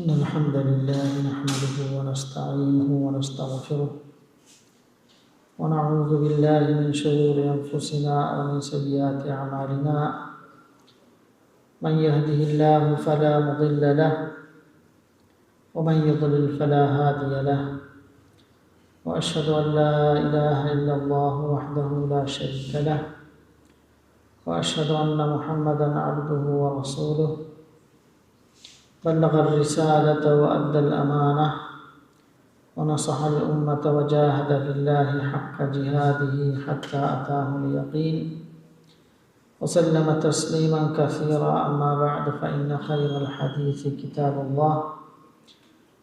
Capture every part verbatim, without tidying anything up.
إن الحمد لله نحمده ونستعينه ونستغفره، ونعوذ بالله من شرور أنفسنا ومن سيئات أعمالنا. من يهده الله فلا مضل له، ومن يضلل فلا هادي له، وأشهد أن لا إله إلا الله وحده لا شريك له، وأشهد أن محمدا عبده ورسوله، بلغ الرسالة وأدى الأمانة، ونصح الأمة وجاهد في الله حق جهاده حتى أتاه اليقين، وسلم تسليما كثيرا. أما بعد، فإن خير الحديث كتاب الله،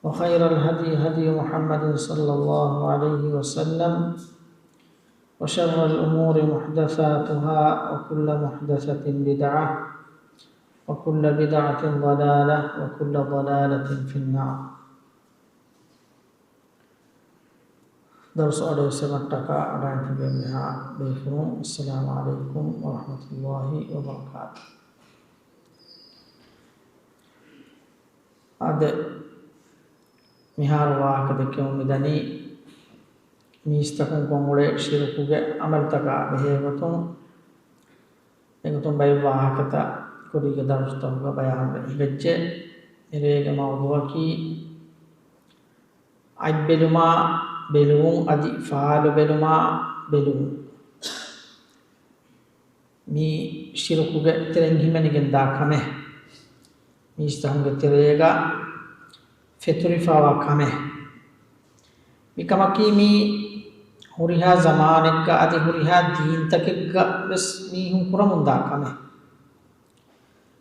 وخير الهدي هدي محمد صلى الله عليه وسلم، وشر الأمور محدثاتها، وكل محدثة بدعة، وكل بدعة ضلالة، وكل ضلالة في النار. ދަރުސު އަޑުއެއްސެވުމަށްޓަކާ އަޑާއިން ތިބެން މިހާ ބޭފުޅުން، އައްސަލާމު ޢަލައިކުމް ވަރަޙްމަތުﷲި ވަބަރަކާތު. އާދެ، މިހާރު ވާހަކަ ދެއްކެވުން މިދަނީ، މީސްތަކުން ކޮށްއުޅޭ ޝިރުކުގެ ޢަމަލުތަކާ ބެހޭގޮތުން، އެގޮތުން ބައެއް ވާހަކަތައް ކުރީގެ ދަރުސްތަކުގަ ބަޔާންވެ ހިނގައްޖެ. މިރޭގެ މައުޟޫޢަކީ އަތްބެލުމާ ބެލުވުން އަދި ފާލު ބެލުމާ ބެލުވުން. މީ ޝިރުކުގެ ތެރެއިން ހިމެނިގެންދާ ކަމެއް. މީސްތަކުންގެ ތެރޭގަ ފެތުރިފަވާ ކަމެއް. މިކަމަކީ މީ ހުރިހާ ޒަމާނެއްގަ އަދި ހުރިހާ ދީންތަކެއްގަ ވެސް މީހުން ކުރަމުންދާ ކަމެއް.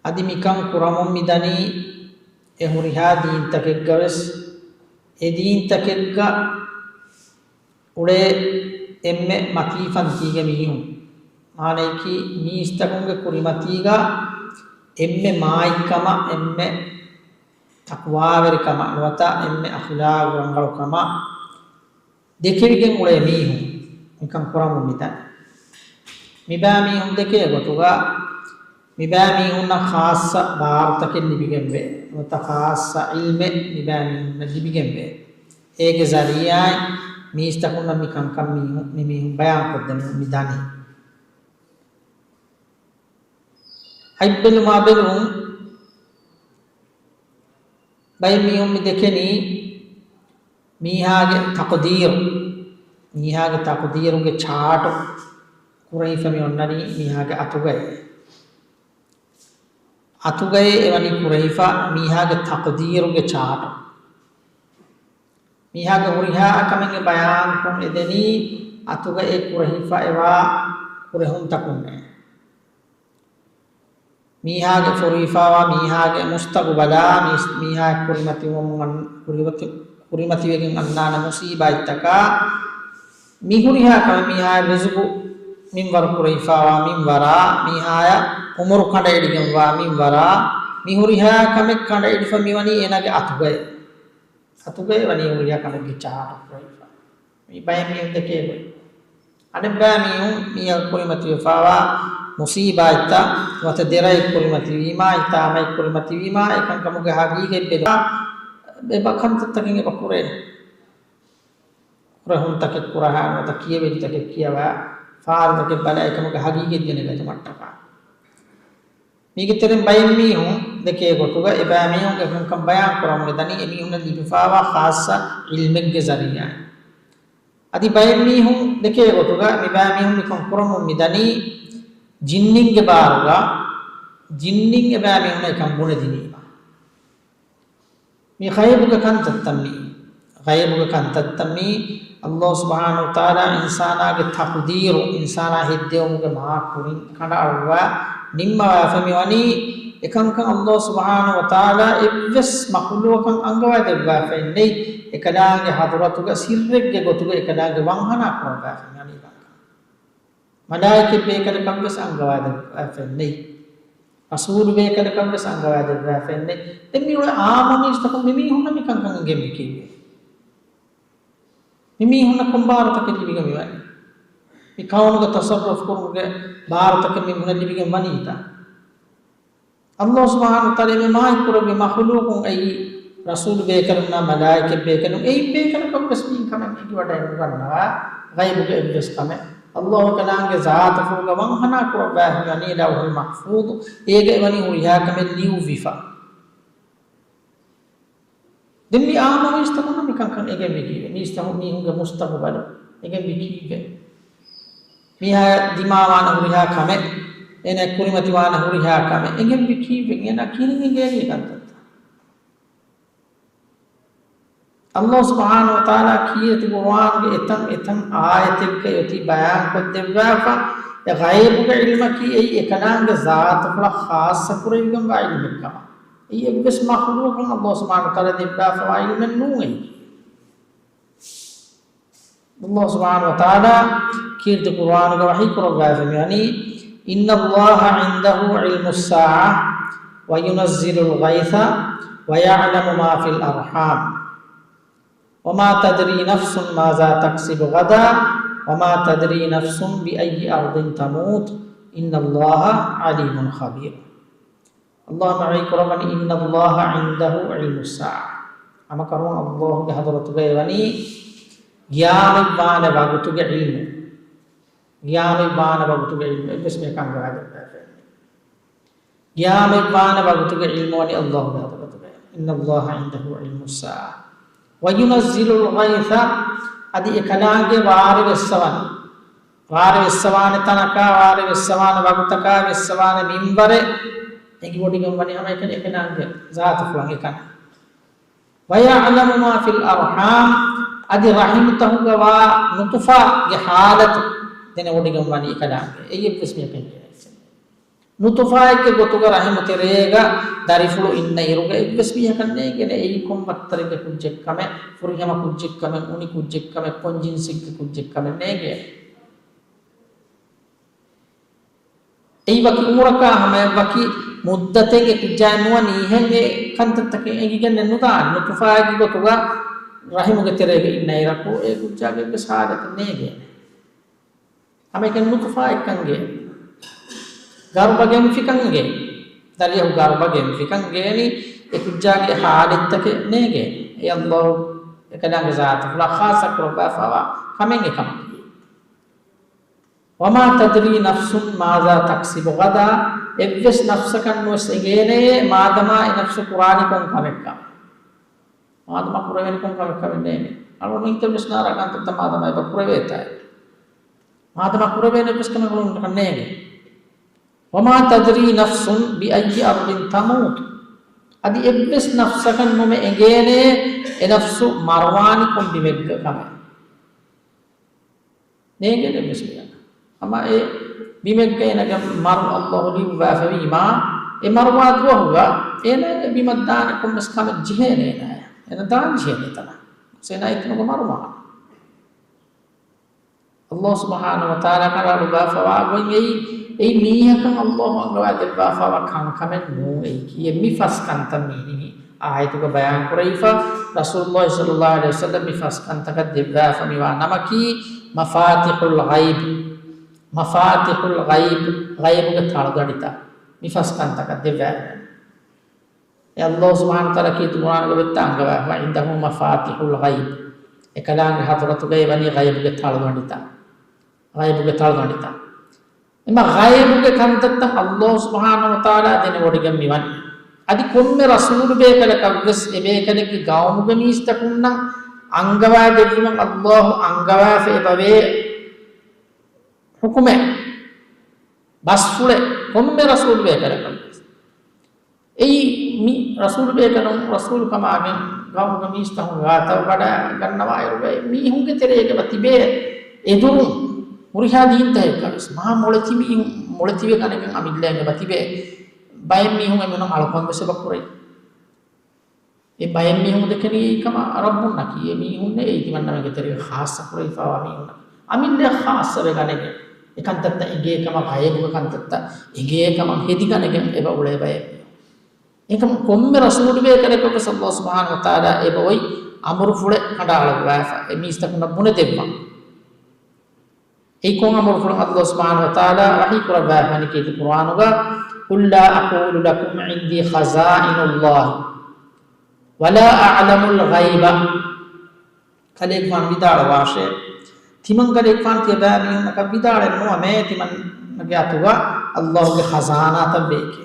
އަދި މިކަން ކުރަމުން މިދަނީ އެ ހުރިހާ ދީންތަކެއްގަ ވެސް. އެ ދީންތަކެއްގަ އުޅޭ އެންމެ މަތީ ފަންތީގެ މީހުން. މާނަޔަކީ މީސްތަކުންގެ ކުރިމަތީގަ އެންމެ މާތްކަމަށް، އެންމެ ތަޤްވާވެރިކަމަށް ނުވަތަ އެންމެ އަޚުލާގު ރަނގަޅުކަމަށް ދެކެވިގެން އުޅޭ މީހުން މިކަން ކުރަމުން މިދަނީ. މިބާ މީހުން ދެކޭ ގޮތުގަ، މިބާ މީހުންނަށް ޚާއްޞަ ބާރުތަކެއް ލިބިގެންވޭ، ނުވަތަ ޚާއްޞަ ޢިލްމެއް މިބާ މީހުންނަށް ލިބިގެންވޭ. އޭގެ ޒަރީޢާއިން މީސްތަކުންނަށް މި ކަންކަން މީހުން، މި މީހުން ބަޔާންކޮށްދެމުން މި ދަނީ. އަތްބެލުމާ ބެލުން. ބައެއް މީހުން މި ދެކެނީ މީހާގެ ތަޤުދީރު، މީހާގެ ތަޤުދީރުގެ ޗާޓު ކުރެހިފަ މި އޮންނަނީ މީހާގެ އަތުގައޭ. އަތުގައޭ އެވަނީ ކުރެހިފަ މީހާގެ ތަޤުދީރުގެ ޗާޓު. މީހާގެ ހުރިހާ ކަމެއް ބަޔާންކޮށް އެދެނީ އަތުގައޭ ކުރެހިފަ އެވާ ކުރެހުންތަކުންނޭ. މީހާގެ ފޮރުވިފަވާ މީހާގެ މުސްތަގުބަލާ، މީސް-، މީހާ ކުރިމަތިވުމުން އަން-، ކުރިމަތި-، ކުރިމަތިވެގެން އަންނާނެ މުސީބާތްތަކާ، މި ހުރިހާ ކަމެއް މީހާ ރިޒުގު މިންވަރު ކުރެވިފަވާ މިންވަރާ، މީހާޔަށް އުމުރު ކަނޑައެޅިގެންވާ މިންވަރާ، މި ހުރިހާ ކަމެއް ކަނޑައެޅިފަ މިވަނީ އޭނާގެ އަތުގައޭ. އަތުގައޭ ވަނީ ހުރިހާ ކަމެއްގެ ޗާޓު ކުރެވިފަ. މި ބައެއް މީހުން ދެކޭ ގޮތް. އަނެއްބައި މީހުން މީހަކު ކުރިމަތިވެފަވާ މުސީބާތްތައް ނުވަތަ ދެރައެއް ކުރިމަތިވީމާ، ހިތާމައެއް ކުރިމަތިވީމާ، އެކަންކަމުގެ ހަގީގަތް ބެލުމާ، އެބަ ކަންތައްތަކެއް އެބަ ކުރޭ. ކުރެހުންތަކެއް ކުރަހާ ނުވަތަ ކިޔެވެރިތަކެއް ކިޔަވާ، ފާލުތަކެއް ބަލާ އެކަމުގެ ހަގީގަތް ދެނެގަތުމަށްޓަކާ. މީގެ ތެރެއިން ބައެއް މީހުން ދެކޭ ގޮތުގަ އެބައިމީހުންގެ ކަންކަން ބަޔާން ކުރަމުން ދަނީ އެމީހުންނަށް ލިބިފަވާ ޚާއްޞަ ޢިލްމެއްގެ ޒަރީޢާއިން. އަދި ބައެއް މީހުން ދެކޭ ގޮތުގަ މިބައިމީހުން މިކަން ކުރަމުން މިދަނީ ޖިންނިންގެ ބާރުގަ، ޖިންނިން އެބައިމީހުންނަށް އެކަން ބުނެދިނީމަ. މި ޣައިބުގެ ކަންތައްތައް މީ. ޣައިބުގެ ކަންތައްތައް މީ. ﷲ ސުބްޙާނަހޫ ވަތަޢާލާ އިންސާނާގެ ތަޤުދީރު، އިންސާނާ ހެއްދެވުމުގެ މާ ކުރިން ކަނޑައަޅުއްވާ ނިންމަވާފަ މިވަނީ. އެކަންކަން ﷲ ސުބްޙާނަހޫ ވަތަޢާލާ އެއްވެސް މަޚްލޫޤަކަށް އަންގަވާ ދެއްވާފައެއް ނެތް. އެކަލާނގެ ޙަޟްރަތުގަ ސިއްރެއްގެ ގޮތުގަ އެކަލާނގެ ވަންހަނާ ކުރައްވާފައި އަނީ ކަންކަން. މަލާއިކަތް ބޭކަލަކަށްވެސް އަންގަވާދެއްވާފައެއް ނެތް. ރަސޫލު ބޭކަލަކަށްވެސް އަންގަވާދެއްވާފައެއް ނެތް. ދެން މިއުޅޭ އާއްމު މީސްތަކުން މިމީހުންނަށް މިކަންކަން އެނގެން ކީއްވެ؟ މިމީހުންނަށް ކޮން ބާރުތަކެއް ލިބިގެން މިވަނީ؟ މި ކައުނުގަ ތަޞައްރަފް ކުރުމުގެ ބާރުތަކެއް މިމީހުންނަށް ލިބިގެން ވަނީތަ؟ ﷲ ސުބްޙާނަހޫ ވަތަޢާލާ މި މާތް ކުރެއްވި މަޚްލޫޤުން އެއީ ރަސޫލު ބޭކަލުންނާ މަލާއިކަތް ބޭކަލުން އެއިން ބޭކަލަކަށްވެސް މިއިން ކަމެއް އެނގިވަޑައެއް ނުގަންނަވާ، ޣައިބުގެ އެއްވެސް ކަމެއް. އައްލާހު ތަޢާލާގެ ޒާތުފުޅުގަ ވަންހަނާ ކުރައްވާފައިވަނީ ލައުޙުލް މަޙްފޫޡު، އޭގައި ވަނީ ހުރިހާ ކަމެއް ލިޔުއްވިފަ. ދެން މި އާއްމު މީސްތަކުންނަށް މިކަންކަން އެނގެންވީ ކީއްވެ؟ މީސްތަކު، މީހުންގެ މުސްތަޤުބަލު އެނގެންވީ ކީއްވެ؟ މީހާ ދިމާވާނެ ހުރިހާ ކަމެއް، އޭނާ ކުރިމަތިވާނެ ހުރިހާ ކަމެއް އެނގެންވީ ކީއްވެ؟ އޭނާ ކިހިނެއް އެނގޭނީ ކަންތައްތައް؟ އައްލާހު ސުބްޙާނަހު ވަތަޢާލާ ކީރިތި ޤުރުއާނުގެ އެތަން އެތަން އާޔަތެއްގައި އޮތީ ބަޔާންކޮށްދެއްވާފަ، އެ ޣައިބުގެ ޢިލްމަކީ އެއީ އެކަލާނގެ ޒާތުފުޅަށް ޚާއްޞަކުރެވިގެންވާ ޢިލްމެއްކަމަށް. އެއީ އެއްވެސް މަޚްލޫޤަކަށް އައްލާހު ސުބްޙާނަހު ވަތަޢާލާ ދެއްވާފަވާ ޢިލްމެއް ނޫން އެއީ. އައްލާހު ސުބްޙާނަހު ވަތަޢާލާ ކީރިތި ޤުރުއާނުގަ ވަޙީ ކުރައްވާފައިވަނީ، إن الله عنده علم الساعة وينزل الغيث ويعلم ما في الأرحام وما تدري نفس ماذا تكسب غدا وما تدري نفس بأي أرض تموت إن الله عليم خبير. އައްލާހު ވަޙީ ކުރައްވަނީ، إن الله عنده علم الساعة. ހަމަކަށަވަރުން އައްލާހުގެ ޙަޟްރަތުގައި ވަނީ ޤިޔާމަތްވާނެ ވަގުތުގެ ޢިލްމު. ޤިޔާމަތްވާނެ ވަގުތުގެ ޢިލްމު. އެއްވެސް މީހަކަށް އަންގަވާދެއްވާފައެއް ނެތް. ޤިޔާމަތްވާނެ ވަގުތުގެ ޢިލްމު ވަނީ އައްލާހުގެ ޙަޟްރަތުގައި. إن الله عنده علم الساعة وينزل الغيث، އަދި އެކަލާނގެ ވާރި ވެއްސަވާނެ. ވާރި ވެއްސަވާނެ ތަނަކާ، ވާރި ވެއްސަވާނެ ވަގުތަކާ، ވެއްސަވާނެ މިންވަރެއް އެނގިވޮޑިގެން ވަނީ ހަމައެކަނި އެކަލާނގެ ޒާތުފުޅަށް އެކަނި. ويعلم ما في الأرحام، އަދި ރަޙިމްތަހުގަ ވާ ނުޠުފާގެ ޙާލަތު ދެނެވޮޑިގެން ވަނީ އެކަލާނގެ. އެއީ އެއްވެސް މީހަކަށް ނުޠުފާއެއްގެ ގޮތުގަ ރަޙިމު ތެރޭގަ ދަރިފުޅު އިންނަ އިރުގަ އެއްވެސް މީހަކަށް ނޭނގޭނެ އެއީ ކޮން ބައްތަރެއްގެ ކުއްޖެއްކަމެއް، ފުރިހަމަ ކުއްޖެއްކަމެއް، އުނި ކުއްޖެއްކަމެއް، ކޮން ޖިންސެއްގެ ކުއްޖެއްކަމެއް ނޭނގޭނެ. އެއީ ވަކި އުމުރަކާ ހަމަޔަށް ވަކި މުއްދަތެއް އެ ކުއްޖާއެއް ނުވަނީ އެހެން އެ ކަންތައްތަކެއް އެނގިގެންނެއް ނުދާނެ. ނުޠުފާއެއްގެ ގޮތުގަ ރަޙިމުގެ ތެރޭގަ އިންނަ އިރަކު އެ ކުއްޖާގެ އެއްވެސް ޙާލަތެއް ނޭނގޭނެ. ހަމައެކަނި ނުޠުފާއެއްކަން ގޭނެ. ގަރުބަ ގެންފިކަން ގޭނެ. ދަރިއަހު ގަރުބަ ގެންފިކަން ގޭނީ އެ ކުއްޖާގެ ޙާލަތްތަކެއް ނޭނގޭނެ. އެ އައްލާހު އެކަލާނގެ ޒާތުފުޅަށް ޚާއްޞަ ކުރައްވާފައިވާ ކަމެއް އެކަމަކީ. وما تدري نفس ماذا تكسب غدا، އެއްވެސް ނަފްސަކަށް ނުވެސް އެނގޭނެޔޭ މާދަމާ އެ ނަފްސު ކުރާނީ ކޮން ކަމެއްކަން. މާދަމާ ކުރެވޭނީ ކޮން ކަމެއްކަމެއް ނޭނގެ. އަޅުގަނޑު ހިތަށް ވެސް ނާރާ ކަންތައްތައް މާދަމާ އެބަ ކުރެވޭތާ. މާދަމާ ކުރެވޭނެ އެއްވެސް ކަމެއް އަޅުގަނޑަކަށް ނޭނގެ. وما تدري نفس بأي أرض تموت. އަދި އެއްވެސް ނަފްސަކަށް ނުމެ އެނގޭނެ އެ ނަފްސު މަރުވާނީ ކޮން ބިމެއްގަ ކަމެއް. ނޭނގޭނެ އެއްވެސް މީހަކަށް. ހަމަ އެ ބިމެއްގަ އޭނަގެ މަރު އައްލާހު ލިޔުއްވާފަވީމާ، އެ މަރުވާ ދުވަހުގަ އޭނާ އެ ބިމަށް ދާނެ ކޮންމެސް ކަމެއް ޖެހޭނެ އޭނާޔަށް. އޭނަ ދާން ޖެހޭނެ ތަނަށް. އޭނާ އެތަނުގަ މަރުވާނެ. އައްލާހު ސުބްޙާނަހު ވަތަޢާލާ ކަނޑައަޅުއްވާފަވާ ގޮތް އެއީ، އެއީ މީހަކަށް އައްލާހު އަންގަވާ ދެއްވާފަވާ ކަންކަމެއް ނޫން. އެއީ ކީއްވެ؟ މި ފަސް ކަންތައް މީނީ އާޔަތުގަ ބަޔާން ކުރެވިފަ، ރަސޫލުﷲ ޞައްލަﷲ ޢަލައިހި ވަސައްލަމް މި ފަސް ކަންތަކަށް ދެއްވާފަ މިވާ ނަމަކީ، މަފާތިޙުލް ޣައިބް، މަފާތިޙުލް ޣައިބް، ޣައިބުގެ ތަޅުގަނޑިތައް މި ފަސް ކަންތަކަށް ދެއްވާފަ. އެ އައްލާހު ސުބްޙާނަހު ވަތަޢާލާ ކީރިތި ޤުރުއާނުގަ ވެއްތަ އަންގަވާފަ، وعنده مفاتح الغيب، އެކަލާނގެ ޙަޟްރަތުގައި ވަނީ ޣައިބުގެ ތަޅުގަނޑިތައް. ޣައިބުގެ ތަޅުގަނޑިތައް. އެމަ ޣައިބުގެ ކަންތައްތައް އައްލާހު ސުބްޙާނަހު ވަތަޢާލާ ދެނެވޮޑިގެން މިވަނީ. އަދި ކޮންމެ ރަސޫލު ބޭކަލަކަށްވެސް އެބޭކަލެއްގެ ގައުމުގެ މީސްތަކުންނަށް އަންގަވާ ދެއްވުމަށް އައްލާހު އަންގަވާފަ އެބަވޭ ޙުކުމެއް، ބަސްފުޅެއް ކޮންމެ ރަސޫލު ބޭކަލަކަށްވެސް. އެއީ މި ރަސޫލު ބޭކަލުން ރަސޫލު ކަމާގެން ގައުމުގެ މީސްތަކުން ގާތަށް ވަޑައިގަންނަވާއިރުގައި މީހުންގެ ތެރޭގަ އެބަ ތިބޭ އެދުރުން ހުރިހާ ދީންތަކެއްގަވެސް މާ މޮޅެތި މީހުން މޮޅެތިވެ ގަނެގެން އަމިއްލައިން އެބަ ތިބޭ. ބައެއް މީހުން އެމީހުންނަށް އަޅުކަންވެސް އެބަ ކުރޭ. އެ ބައެއް މީހުން ދެކެނީ އެއީ ކަމަށް ރައްބުންނަކީ، އެ މީހުންނޭ އެ ތިމަންނަމެންގެ ތެރޭގަ ޚާއްޞަ ކުރެވިފައިވާ މީހުންނަކީ. އަމިއްލައަށް ޚާއްޞަވެ ގަނެގެން، އެ ކަންތައްތައް އެނގޭ ކަމަށް، ޣައިބުގެ ކަންތައްތައް އެނގޭ ކަމަށް ހެދިގަނެގެން އެބަ އުޅޭ ބައެއް މީހުން. އެކަމު ކޮންމެ ރަސޫލު ބޭކަލަކަށްވެސް އައްލާހު ސުބްޙާނަހު ވަތަޢާލާ އެބައޮތް އަމުރުފުޅެއް ކަނޑައަޅުއްވާފަ، އެ މީސްތަކުންނަށް ބުނެދެއްވަން. އެއީ ކޮން އަމުރުފުޅެއް؟ އައްލާހު ސުބްޙާނަހު ވަތަޢާލާ ވަޙީ ކުރައްވާފަ ވަނީ ކީރިތި ޤުރުއާނުގަ، قل لا أقول لكم عندي خزائن الله. ولا أعلم الغيب. ކަލޭގެފާނު ވިދާޅުވާށޭ، ތިމަން ކަލޭގެފާނު ތިޔަބައިމީހުންނަކަށް ވިދާޅެއް ނުވަމޭ ތިމަންނަގެ އަތުގަ ﷲ ގެ ޚަޒާނާތައް ވޭކޭ.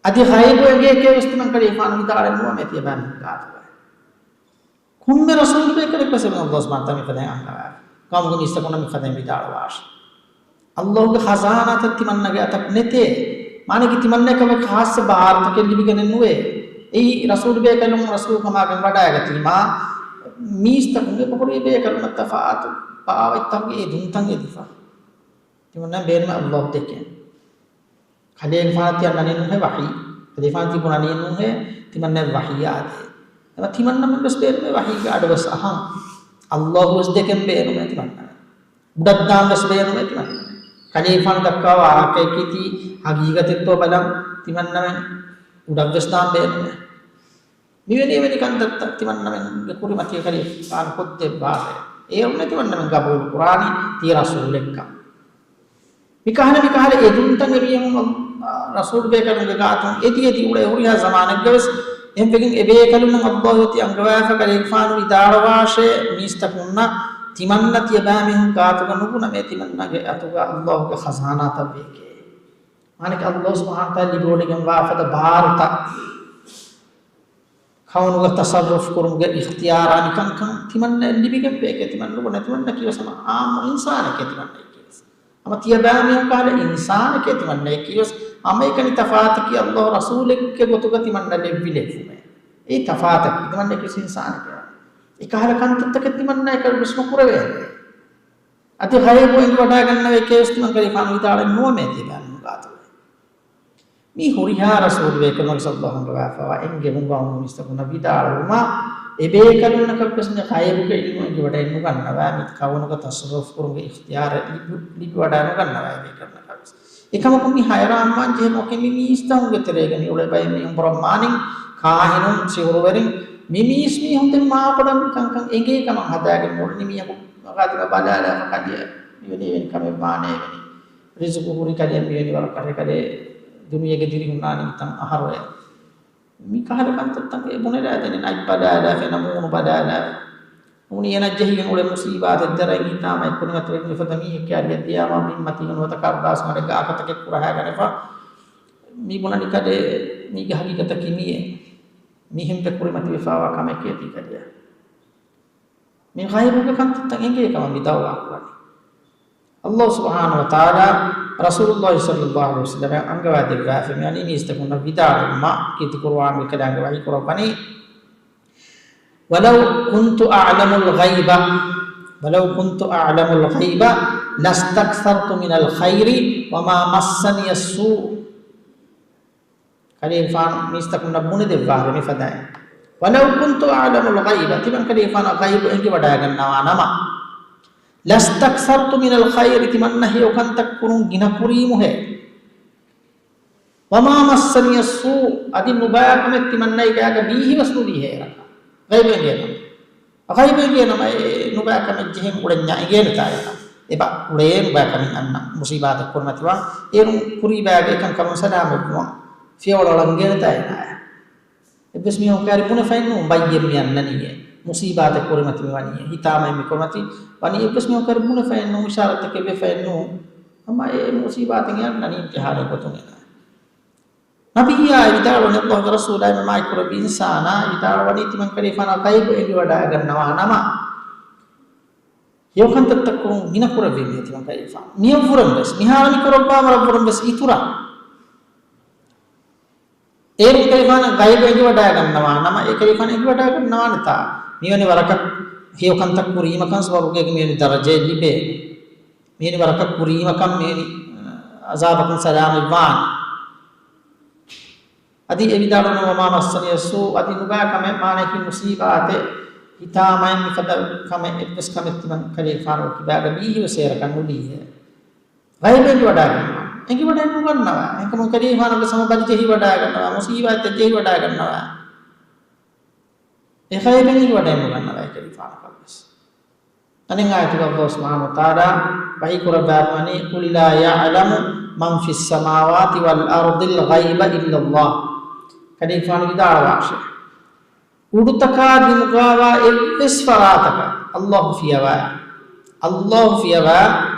އަދި ޣައިބު އެނގޭކޭ ވެސް ތިމަން ކަލޭގެފާނު ވިދާޅެއް ނުވަމޭ ތިޔަބައިމީހުން ގާތުގަ. ކޮންމެ ރަސޫލުބޭކަލެއް ވެސް އެބަ ﷲ ސުބްޙާނަހޫ ވަތަޢާލާ މިފަދައިން އަންގަވާފަ. ޤައުމުގެ މީސްތަކުންނަށް މިފަދައިން ވިދާޅުވާށި. ﷲ ގެ ޚަޒާނާތައް ތިމަންނަގެ އަތަށް ނެތޭ. މާނައަކީ ތިމަންނައަކަށް ވެސް ޚާއްޞަ ބާރުތަކެއް ލިބިގެނެއް ނުވޭ. އެއީ ރަސޫލުބޭކަލުން ރަސޫލުކަމާގެން ވަޑައިގަތީމާ، މީސްތަކުން އެބަހުރި ބޭކަލުންނަށް ތަފާތު ބާވަތްތަކުގެ އެދުންތައް އެދިފަ. ތިމަންނަ ބޭނުމެއް ﷲ ދެކެން. ކަލޭގެފާނަށް ތި އަންނަނީ ނޫންހޭ ވަޙީ. ކަލޭގެފާނަށް ތި ބުނަނީ ނޫންހޭ ތިމަންނަ ވަޙީ އާދޭ. އެމަ ތިމަންނަމެން ވެސް ބޭނުމޭ ވަޙީގެ އަޑު ވެސް އަހަން. ﷲ ވެސް ދެކެން ބޭނުމޭ ތިމަންނަމެން. އުޑަށް ދާން ވެސް ބޭނުމޭ ތިމަންނަމެން. ކަލޭގެފާނު ދައްކާ ވާހަކައަކީ ތީ ހަގީގަތެއްތޯ ބަލަން ތިމަންނަމެން އުޑަށް ވެސް ދާން ބޭނުމޭ. މިވެނި އެވެނި ކަންތައްތައް ތިމަންނަމެންގެ ކުރިމަތީގަ ކަލޭގެފާނު ކޮށްދެއްވާށޭ. އޭރުންނޭ ތިމަންނަމެން ގަބޫލު ކުރާނީ ތީ ރަސޫލެއްކަން. މިކަހަލަ، މިކަހަލަ އެދުންތައް އެމީހުން، އަ، ރަސޫލުބޭކަލުންގެ ގާތުން އެދި އެދި އުޅޭ ހުރިހާ ޒަމާނެއްގަ ވެސް، އެހެންވެގެން އެބޭކަލުންނަށް ﷲ އޮތީ އަންގަވާފަ ކަލޭގެފާނު ވިދާޅުވާށޭ މީސްތަކުންނަށް، ތިމަންނަ ތިޔަބައިމީހުން ގާތުގަ ނުބުނަމޭ ތިމަންނަގެ އަތުގަ ﷲ ގެ ޚަޒާނާތައް ވޭކޭ. މާނައަކީ ﷲ ސުބްޙާނަހޫ ވަތަޢާލާ ލިބިވޮޑިގެންވާފަދަ ބާރުތައް. ކައުނުގަ ތަޞައްރުފް ކުރުމުގެ އިޚްތިޔާރާ ނިކަންކަން ތިމަންނައަށް ލިބިގެންވޭކޭ ތިމަން ނުބުނޭ ތިމަންނަކީ ވެސް ހަމަ އާއްމު އިންސާނެކޭ ތިމަންނައަކީ ވެސް. ހަމަ ތިޔަބައިމީހުން ކަހަލަ އިންސާނެކޭ ތިމަންނައަކީ ވެސް. ހަމައެކަނި ތަފާތަކީ ﷲ ރަސޫލެއްގެ ގޮތުގަ ތިމަންނަ ލެއްވި ލެއްވުމޭ. އެއީ ތަފާތަކީ ތިމަންނައަކީ ވެސް އިންސާނެކޭ. އެކަހަލަ ކަންތައްތަކެއް ތިމަންނައަކަށް ވެސް ނުކުރެވޭނެ. އަދި ޣައިބު އެނގިވަޑައިގަންނަވައި ކޭވެސް ތިމަން ކަލޭގެފާނު ވިދާޅެއް ނުވަމޭ ތިބާ މި ގާތުގައި. މީ ހުރިހާ ރަސޫލުބޭކަލުން ސައްލައްލާހު އަންގަވާފައިވާ އެންގެވުން ގައުމު މީސްތަކުންނަށް ވިދާޅުވުމާ، އެބޭކަލުންނަކަށް ވެސް މި ޣައިބުގެ ޢިލްމު އެނގިވަޑައި ނުގަންނަވާ، މި ކައުނުގަ ތަޞައްރުފް ކުރުމުގެ އިޚްތިޔާރެއް ލިބި، ލިބިވަޑައި ނުގަންނަވާ އެބޭކަލުންނަކަށް ވެސް. އެކަމަކު މި ހައިރާންވާން ޖެހޭ ކަމަކީ މި މީސްތަކުންގެ ތެރޭގަ މި އުޅޭ ބައެއް މީހުން ބުރައްމާނިން، ކާހިނުން، ސިހުރުވެރިން، މި މީސް މީހުން ދެން މާ ބޮޑަށް މި ކަންކަން އެނގޭ ކަމަށް ހަދާގެން އުޅުނީ މީހަކު ގާތުގަ ބަލާލާފަ ކަލެއަށް މިވެނި އެވެނި ކަމެއް ވާނެ އެވެނި. ރިޒުގު ހުރި ކަލެއަށް މިވެނި ވަރަކަށް ކަލޭ ދުނިޔޭގެ ދިރިހުންނާނީ މިތަން އަހަރުއޭ. މި ކަހަލަ ކަންތައްތައް ބުނެލާ ދެން އަތް ބަލާލާފަ ނަމޫނު ބަލާލާފަ. ނޫނީ އެނަށް ޖެހިގެން އުޅޭ މުސީބާތެއް ދަރަން ހިތާމައެއް ކުރިމަތިވެގެން މިފަދަ މީހެއްގެ އަރިއަށް ދިޔާމާ ބިންމަތީގަ ނުވަތަ ކަރުދާސް މަޑެއްގަ އަކަތަކެއް ކުރަހާގަނެފަ. މި ބުނަނީ ކަލޭ މީގެ ހަގީގަތަކީ މިއޭ. މިހެން ވެ ކުރިމަތިވެފައިވާ ކަމެކޭ ތީ ކަލެއަށް. މި ޣައިބުގެ ކަންތައްތައް އެނގޭ ކަމަށް މި ދަޢުވާ ކުރަނީ. ﷲ ސުބްޙާނަހޫ ވަތަޢާލާ ރަސޫލުﷲ ޞައްލައްލާހު ޢަލައިހި ވަސައްލަމަށް އަންގަވާދެއްވާފަ މިވަނީ މީސްތަކުންނަށް ވިދާޅުވުމަށް ކީރިތި ޤުރުއާނުގެ ކަލާނގެ ވަޙީ ކުރައްވަނީ، ولو كنت أعلم الغيب، ولو كنت أعلم الغيب لاستكثرت من الخير وما مسني السوء. ކަލޭގެފާނު މީސްތަކުންނަށް ބުނެދެއްވާށޭ މިފަދައިން. ولو كنت أعلم الغيب، ތިމަން ކަލޭގެފާނަށް ޣައިބު އެނގިވަޑައިގަންނަވާ ނަމަ، لاستكثرت من الخير، ތިމަންނަ ހެޔޮ ކަންތައް ކުރުން ގިނަ ކުރީމުހޭ. وما مسني السوء، އަދި ނުބައި ކަމެއް ތިމަންނައިގާގަ ބީހިވެސް ނުލީ ހޭރަކަށް. ޣައިބު އެނގޭނަމަ. ޣައިބު އެނގޭނަމަ އެ ނުބައި ކަމެއް ޖެހެން އުޅެންޏާ އެނގޭނެތާ އެކަން. އެބަ އުޅޭ ނުބައި ކަމެއް އަންނަ މުސީބާތެއް ކުރިމަތިވާ އޭރުން ކުރީބާގެ އެކަން ކަމުން ސަލާމަތްވުމަށް ފިޔަވަޅު އަޅަން އެނގޭނެތާ އޭނާޔަށް. އެއްވެސް މީހަކު ކައިރި ބުނެފައެއް ނޫން ބައްޔެއް މި އަންނަނީއޭ. މުސީބާތެއް ކުރިމަތި މިވަނީއޭ. ހިތާމައެއް މި ކުރިމަތި ވަނީ އެއްވެސް މީހަކު ކައިރި ބުނެފައެއް ނޫން، އިޝާރަތެއް ވެފައެއް ނޫން. ހަމަ އެ މުސީބާތެއް އަންނަނީ އިންތިހާރެއް ގޮތުން އޭނާ. ނަބިއްޔާ ވިދާޅުވަނީ ﷲގެ ރަސޫލާ އެންމެ މާތްކުރެއްވި އިންސާނާ ވިދާޅުވަނީ ތިމަން ކަލޭގެފާނަށް ޣައިބު އެނގިވަޑައިގަންނަވާ ނަމަ، ހެޔޮ ކަންތައްތައް ކުރުން ގިނަ ކުރެއްވީމޭ ތިމަން ކަލޭގެފާނު. މިއަށްވުރެން ވެސް، މިހާރު މި ކުރައްވާ ވަރަށްވުރެން ވެސް އިތުރަށް. އޭރު ކަލޭގެފާނަށް ޣައިބު އެނގިވަޑައިގަންނަވާ ނަމަ، އެ ކަލޭގެފާނަށް އެނގިވަޑައިގަންނަވާނެތާ މިވެނި ވަރަކަށް ހެޔޮ ކަންތައް ކުރީމަކަން ސުވަރުގޭގެ މިވެނި ދަރަޖައެއް ލިބޭނެ. މިވެނި ވަރަކަށް ކުރީމަކަން މިވެނި އަޒާބަކުން ސަލާމަތްވާނެ. އަދި އެ ވިދާޅުވަނީ، وما مسني السوء، އަދި ނުބައި ކަމެއް، މާނައަކީ މުސީބާތެއް، ހިތާމައެއް، މިފަދަ ކަމެއް، އެއްވެސް ކަމެއް ތިމަން ކަލޭގެފާނު ކިބާގަ ބީހިވެސް އޭރަކަށް ނުލީހޭ. ޣައިބު އެނގިވަޑައިގަންނަވާ. އެނގިވަޑައެއް ނުގަންނަވާ. އެކަމު ކަލޭގެފާނަށް ވެސް ހަމަ ބަލި ޖެހިވަޑައިގަންނަވާ. މުސީބާތެއް ޖެހިވަޑައިގަންނަވާ. އެ ޣައިބެއް އެނގިވަޑައެއް ނުގަންނަވާ އެކަލޭގެފާނަކަށް ވެސް. އަނެއް އާޔަތުގަ ﷲ ސުބްޙާނަހޫ ވަތަޢާލާ ވަޙީ ކުރައްވާފައިވަނީ، قل لا يعلم من في السماوات والأرض الغيب إلا الله. އެކަލޭގެފާނު ވިދާޅުވާށޭ، އުޑުތަކާ ބިމުގަވާ އެއްވެސް ފަރާތަކަށް ﷲ ފިޔަވާ، ﷲ ފިޔަވާ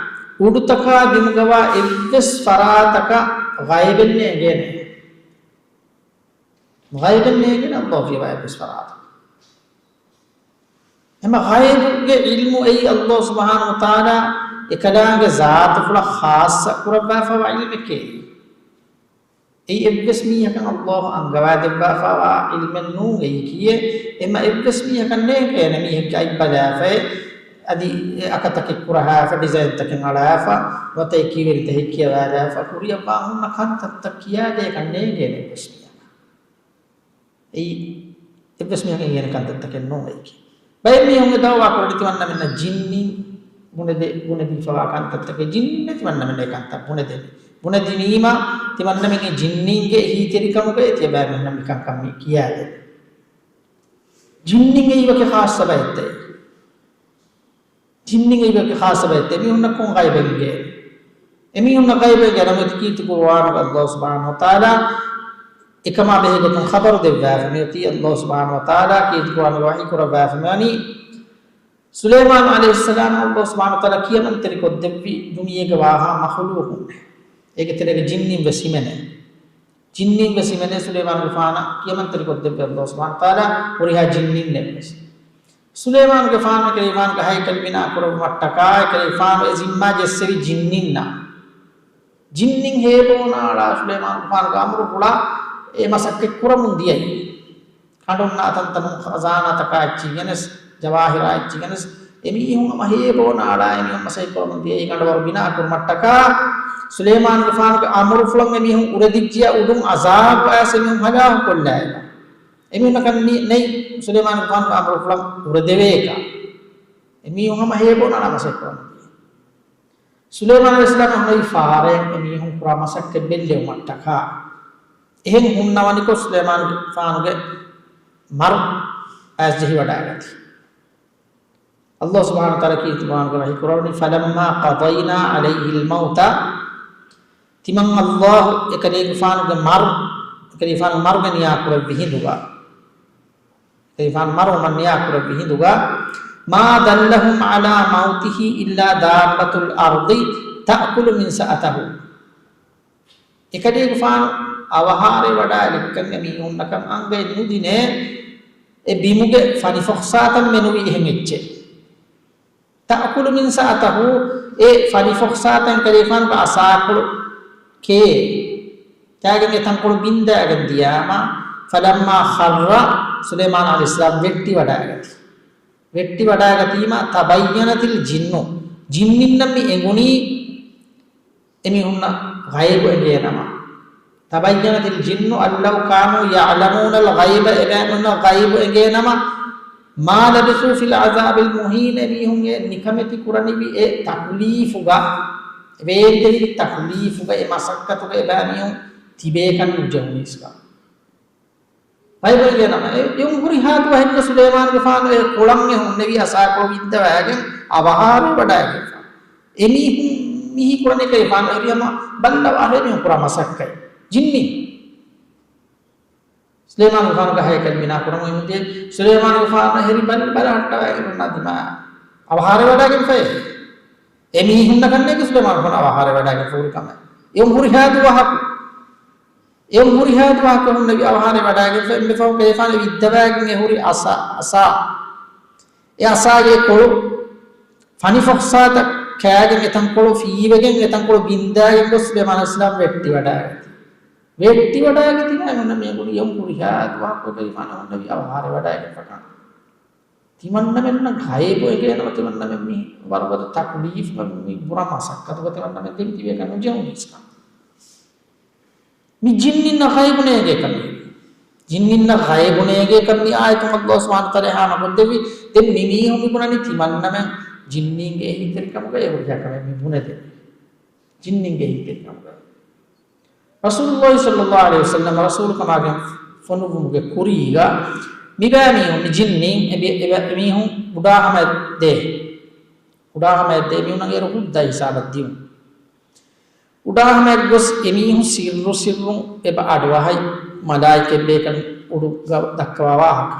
އުޑުތަކާ ބިމުގަވާ އެއްވެސް ފަރާތަކަށް ޣައިބެއް ނޭނގޭނެ. ޣައިބެއް ނޭނގޭނެ ﷲ ފިޔަވާ އެއްވެސް ފަރާތަކަށް. އެމަ ޣައިބުގެ ޢިލްމު އެއީ ﷲ ސުބްޙާނަހޫ ވަތަޢާލާ އެކަލާނގެ ޒާތުފުޅަށް ޚާއްޞަ ކުރައްވާފައިވާ ޢިލްމެކޭ. އެއީ އެއްވެސް މީހަކަށް ﷲ އަންގަވާ ދެއްވާފައިވާ ޢިލްމެއް ނޫން އެއީކީއެއް. އެމަ އެއްވެސް މީހަކަށް ނޭނގޭނެ މީހެއްގެ އަތް ބަލާފައި، އަދި އެ އަކަތަކެއް ކުރަހާފަ، ޑިޒައިންތަކެއް އަޅާފަ، ނުވަތަ އެ ކިޔެވެރި ތަހެއް ކިޔަވާލާފަ، ކުރިއަށްވާ ހުންނަ ކަންތައްތައް ކިޔާދޭކަށް ނޭނގޭނެ އެއްވެސް މީހަކަށް. އެއީ އެއްވެސް މީހަކަށް އެނގޭނެ ކަންތައްތަކެއް ނޫން އެއީކީ. ބައެއް މީހުން އެ ދައުވާ ކުރަނީ ތިމަންނަމެންނަށް ޖިންނިން ބުނެދޭ، ބުނެދީފަވާ ކަންތައްތަކެއް. ޖިންނިން ނެތި މަންނަމެން އެ ކަންތައް ބުނެދެނީ. ބުނެދިނީމަ ތިމަންނަމެން އެ ޖިންނިންގެ އެހީތެރިކަމުގައި ތިޔަ ބައެއް މީހުންނަށް މިކަންކަން މި ކިޔާދެނީ. ޖިންނިން އެއީ ވަކި ޚާއްޞަ ބައެއްތަ؟ ޖިންނިން އެއީ ވަކި ޚާއްޞަ ބައެއްތަ؟ އެމީހުންނަށް ކޮން ޣައިބެއް އެނގޭ؟ އެމީހުންނަށް ޣައިބެއް އެނގޭނެ. ނަމަވެސް ކީރިތި ޤުރުއާނުގަ ﷲ ސުބްޙާނަހޫ ވަތަޢާލާ އެކަމާ ބެހޭ ގޮތުން ޚަބަރު ދެއްވާފަ މިއޮތީ. ﷲ ސުބްޙާނަހޫ ވަތަޢާލާ ކީރިތި ޤުރުއާނުގަ ވަޙީ ކުރައްވާފަ މިވަނީ، ސުލައިމާނު ޢަލައިހިއްސަލާމަށް ﷲ ސުބްޙާނަހޫ ވަތަޢާލާ ކިޔަމަންތެރިކޮށްދެއްވި ދުނިޔޭގަ ވާހާ މަޚުލޫޤުންނެއް. އޭގެ ތެރޭގަ ޖިންނިން ވެސް ހިމެނޭ. ޖިންނިން ވެސް ހިމެނޭ ސުލައިމާނުގެފާނަށް ކިޔަމަންތެރިކޮށްދެއްވި ﷲ ސުބްޙާނަހޫ ވަތަޢާލާ ހުރިހާ ޖިންނިންނެއް ވެސް. ސުލައިމާނުގެފާނު އެކަލޭގެފާނުގެ ހައިކަލް ބިނާ ކުރެއްވުމަށްޓަކާ އެކަލޭގެފާނު އެ ޒިންމާ ޖެއްސެވި ޖިންނިންނާ. ޖިންނިން ހޭބޯނާޅާ ސުލައިމާނުގެފާނުގެ އަމުރުފުޅަށް އެ މަސައްކަތް ކުރަމުން ދިޔައީ. ކަނޑުންނާ ތަންތަނުން ޚަޒާނާތަކާ އެއްޗިހިގެނެސް، ޖަވާހިރާ އެއްޗިހިގެނެސް، އެމީހުން ހަމަ ހޭބޯނާޅާ އެމީހުން މަސައްކަތް ކުރަމުން ދިޔައީ. ކަނޑަވަރު ބިނާ ކުރުމަށްޓަކާ ސުލައިމާނުގެފާނުގެ އަމުރުފުޅަށް އެމީހުން އުރެދިއްޖިއްޔާ އުޑުން އަޒާބު އައިސް އެމީހުން ހަލާކުކޮށްލާއިރު. އެމީހުންނަކަށް ނި-، ނެތް ސުލައިމާނުގެފާނުގެ އަމުރުފުޅަށް އުރެދެވޭކަށް. އެމީހުން ހަމަ ހޭބޯނާޅާ މަސައްކަތް ކުރަމުން ދިޔައީ. ސުލައިމާނު އަލައިހިއްސަލާމަށް ހުރި ފާރައެއް އެމީހުން ކުރާ މަސައްކަތް ބެއްލެވުމަށްޓަކާ އެހެން ހުންނަވަނިކޮށް ސުލައިމާނުގެފާނުގެ މަރު އައިސް ޖެހިވަޑައިގަތީ. ﷲ ސުބްޙާނަހޫ ވަތަޢާލާ ކީރިތި ޤުރުއާނުގަ ވަޙީ ކުރައްވަނީ، فَلَمَّا قَضَيْنَا عَلَيْهِ الْمَوْتَ، ތިމަން ﷲ އެކަލޭގެފާނުގެ މަރު، އެކަލޭގެފާނުގެ މަރުގެ ނިޔާ ކުރެއްވި ހިނދުގަ، އެކަލޭގެފާނު މަރުވުމަށް ނިޔާ ކުރެއްވި ހިނދުގަ، مَا دَلَّهُمْ عَلَىٰ مَوْتِهِ إِلَّا دَابَّةُ الْأَرْضِ تَأْكُلُ مِنْ سَأَتَهُ. އެކަލޭގެފާނު އަވަހާރަވެވަޑައިގަތްކަން އެމީހުންނަކަށް އަނގައެއް ނުދިނޭ، އެ ބިމުގެ ފަނިފޮޚްސާތައް މެނުވީ އެހެން އެއްޗެއް. تَأْكُلُ مِنْ سَأَتَهُ، އެ ފަނިފޮޚްސާތައް އެކަލޭގެފާނުގެ އަސާކޮޅު ކޭ، ކާގެން އެ ތަންކޮޅު ބިންދާގެން ދިޔާމަ، فَلَمَّا خَرَّ، ސުލައިމާނު ޢަލައިހިއްސަލާމް ވެއްޓިވަޑައިގަތީ. ވެއްޓިވަޑައިގަތީމަ، تَبَيَّنَتِ الْجِنُّ، ޖިންނިންނަށް މި އެނގުނީ، އެމީހުންނަށް ޣައިބު އެނގޭނަމަ. تَبَيَّنَتِ الْجِنُّ أَنْ لَوْ كَانُوا يَعْلَمُونَ الْغَيْبَ، އެބައިމީހުންނަށް ޣައިބު އެނގޭނަމަ، مَا لَبِثُوا فِي الْعَذَابِ الْمُهِينِ، އެމީހުން އެ ނިކަމެތި ކުރަނިވި އެ ތަކުލީފުގަ، އެ ވޭންދެވި ތަކުލީފުގަ، އެ މަސައްކަތުގަ އެބައިމީހުން ތިބޭކަން ނުޖެހުނީސްކަން. ޣައިބު އެނގޭނަމަ، އެ، އެ ހުރިހާ ދުވަހެއްގަ ސުލައިމާނުގެފާނު އެ ކޮޅަށް ހުންނެވި އަސާކޮޅު ވިއްދަވައިގެން އަވަހާރަވެވަޑައިގެންފަ. އެމީހުން މިހި ކުރަނީ ކަލޭގެފާނު އެރި ހަމަ ބައްލަވާ އެމީހުން ކުރާ މަސައްކަތް. ޖިންނި. ސުލައިމާނުގެފާނުގެ ހައިކަލް ބިނާ ކުރަމުން އެމުދޭ ސުލައިމާނުގެފާނު ހެރި ބަލި ބަލަހައްޓަވައިގެން އޮންނާ ދިމާ އަވަހާރަވެވަޑައިގެންފައޭ. އެމީހުންނަކަށް ނޭނގި ސުލައިމާނުގެފާނު އަވަހާރަވެވަޑައިގެން ފޫރި ކަމެއް. އެ ހުރިހާ ދުވަހަކު އެ ހުރިހާ ދުވަހަކު ހުންނެވި އަވަހާރަވެވަޑައިގެންފަ އެންމެ ފަހުން ކަލޭގެފާނު ވިއްދަވައިގެން އެ ހުރި އަސާ، އަސާ. އެ އަސާގެ ކޮޅު ފަނިފޮޚްސާތައް ކާގެން އެތަންކޮޅު ފިއްޔިވެގެން އެތަންކޮޅު ބިންދާގެން ގޮސް ސުލައިމާނު އަލައިހިއްސަލާމް ވެއްޓިވަޑައިގަތީ. ވެއްޓިވަޑައިގަތީމަ އެމީހުންނަށް މި އެނގުނީ އެ ހުރިހާ ދުވަހަކު ކަލޭގެފާނު ހުންނެވި އަވަހާރަވެވަޑައިގެންފަކަން. ތިމަންނަމެންނަށް ޣައިބު އެނގޭނަމަ ތިމަންނަމެން މި ވަރުގަދަ ތަކުލީފުގަ މި ބުރަ މަސައްކަތުގަ ތިމަންނަމެން ދެން ތިބޭކަށް ނުޖެހުނީސްކަން. މި ޖިންނިންނަށް ޣައިބު ނޭނގޭކަމެއް. ޖިންނިންނަށް ޣައިބު ނޭނގޭކަން މި އާޔަތުން ﷲ ސުބްޙާނަހޫ ވަތަޢާލާ ހާމަކޮށްދެއްވި. ދެން މި މީހުން މި ބުނަނީ ތިމަންނަމެން ޖިންނީންގެ އެހީތެރިކަމުގަ އެ ހުރިހާ ކަމެއް މި ބުނެދެނީ. ޖިންނިންގެ އެހީތެރިކަމުގަ. ރަސޫލުﷲ ޞައްލަﷲ ޢަލައިހި ވަސައްލަމަ ރަސޫލުކަމާގެން ފޮނުއްވުމުގެ ކުރީގަ މިބައިމީހުން މި ޖިންނީން އެބި-، އެބަ-، އެމީހުން ބުޑާ ހަމައަށް ދޭ. ބުޑާ ހަމައަށް ދޭ މީހުންނަށް އޭރު ހުއްދަ ހިސާބަށް ދިޔުން. ބުޑާ ހަމައަށް ގޮސް އެމީހުން ސިއްރު ސިއްރުން އެބަ އަޑުއަހައި. މަލާއިކަތް ބޭކަލުން އުޑުގަ ދައްކަވާ ވާހަކަ.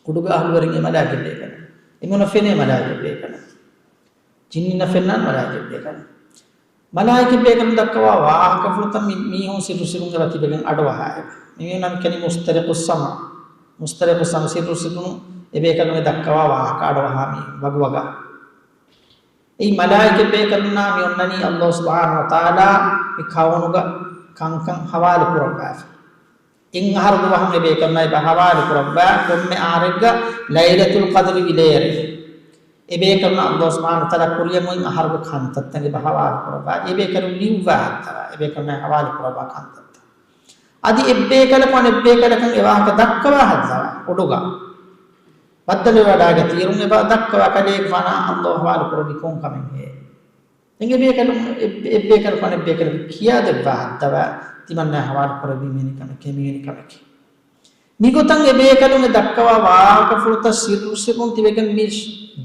އުޑުގަ އަހުލުވެރިން އެ މަލާއިކަތް ބޭކަލުން. އެމީހުނަށް ފެނޭ މަލާއިކަތް ބޭކަލުން. ޖިންނިންނަށް ފެންނާނެ މަލާއިކަތް ބޭކަލުން. މަލާއިކަތް ބޭކަލުން ދައްކަވާ ވާހަކަފުޅުތައް މި-، މީހުން ސިއްރު ސިއްރުން އެބަ ތިބެގެން އަޑުއަހާ އެބަ. މި މީހުންނަށް މި ކަނީ މުސްތަރިޤުއްސަމްޢު. މުސްތަރިޤުއްސަމްޢު، ސިއްރު ސިއްރުން އެ ބޭކަލުން ދައްކަވާ ވާހަކަ އަޑުއަހާ މީހުން ވަގުވަގާ. އެއީ މަލާއިކަތް ބޭކަލުންނާ މި އޮންނަނީ ﷲ ސުބްޙާނަހޫ ވަތަޢާލާ މި ކައުނުގަ ކަންކަން ހަވާލު ކުރައްވާފަ. އެއް އަހަރު ދުވަހަށް އެ ބޭކަލުންނާ އެބަ ހަވާލު ކުރައްވާ، ކޮންމެ އަހަރެއްގަ ލައިލަތުލް ޤަދްރި ވިލޭރޭ. އެ ބޭކަލުންނަށް ﷲ ސުބްޙާނަހޫ ވަތަޢާލާ ކުރިޔަށް އޮތް އަހަރުގެ ކަންތައްތައް އެބަ ހަވާލު ކުރައްވާ. އެ ބޭކަލުން ލިޔުއްވާ ހައްދަވާ. އެ ބޭކަލުންނާ ހަވާލު ކުރައްވާ ކަންތައްތައް. އަދި އެއްބޭކަލަކު އަނެއްބޭކަލަކަށް އެ ވާހަކަ ދައްކަވާ ހައްދަވާ އުޑުގަ. ބައްދަލުވެވަޑާގަތީ އިރުން އެބަ ދައްކަވާ ކަލޭގެފާނާ ﷲ ހަވާލު ކުރެއްވީ ކޮން ކަމެއްހޭ؟ ދެން އެ ބޭކަލުން، އެ، އެއްބޭކަލަކު އަނެއްބޭކަލަކަށް ކިޔާދެއްވާ ހައްދަވާ ތިމަންނާ ހަވާލު ކުރެއްވީ މިވެނި ކަމެކޭ، މިވެނި ކަމެކޭ. މިގޮތަށް އެ ބޭކަލުން އެ ދައްކަވާ ވާހަކަފުޅުތައް ސިއްރު ސިއްރުން ތިބެގެން މި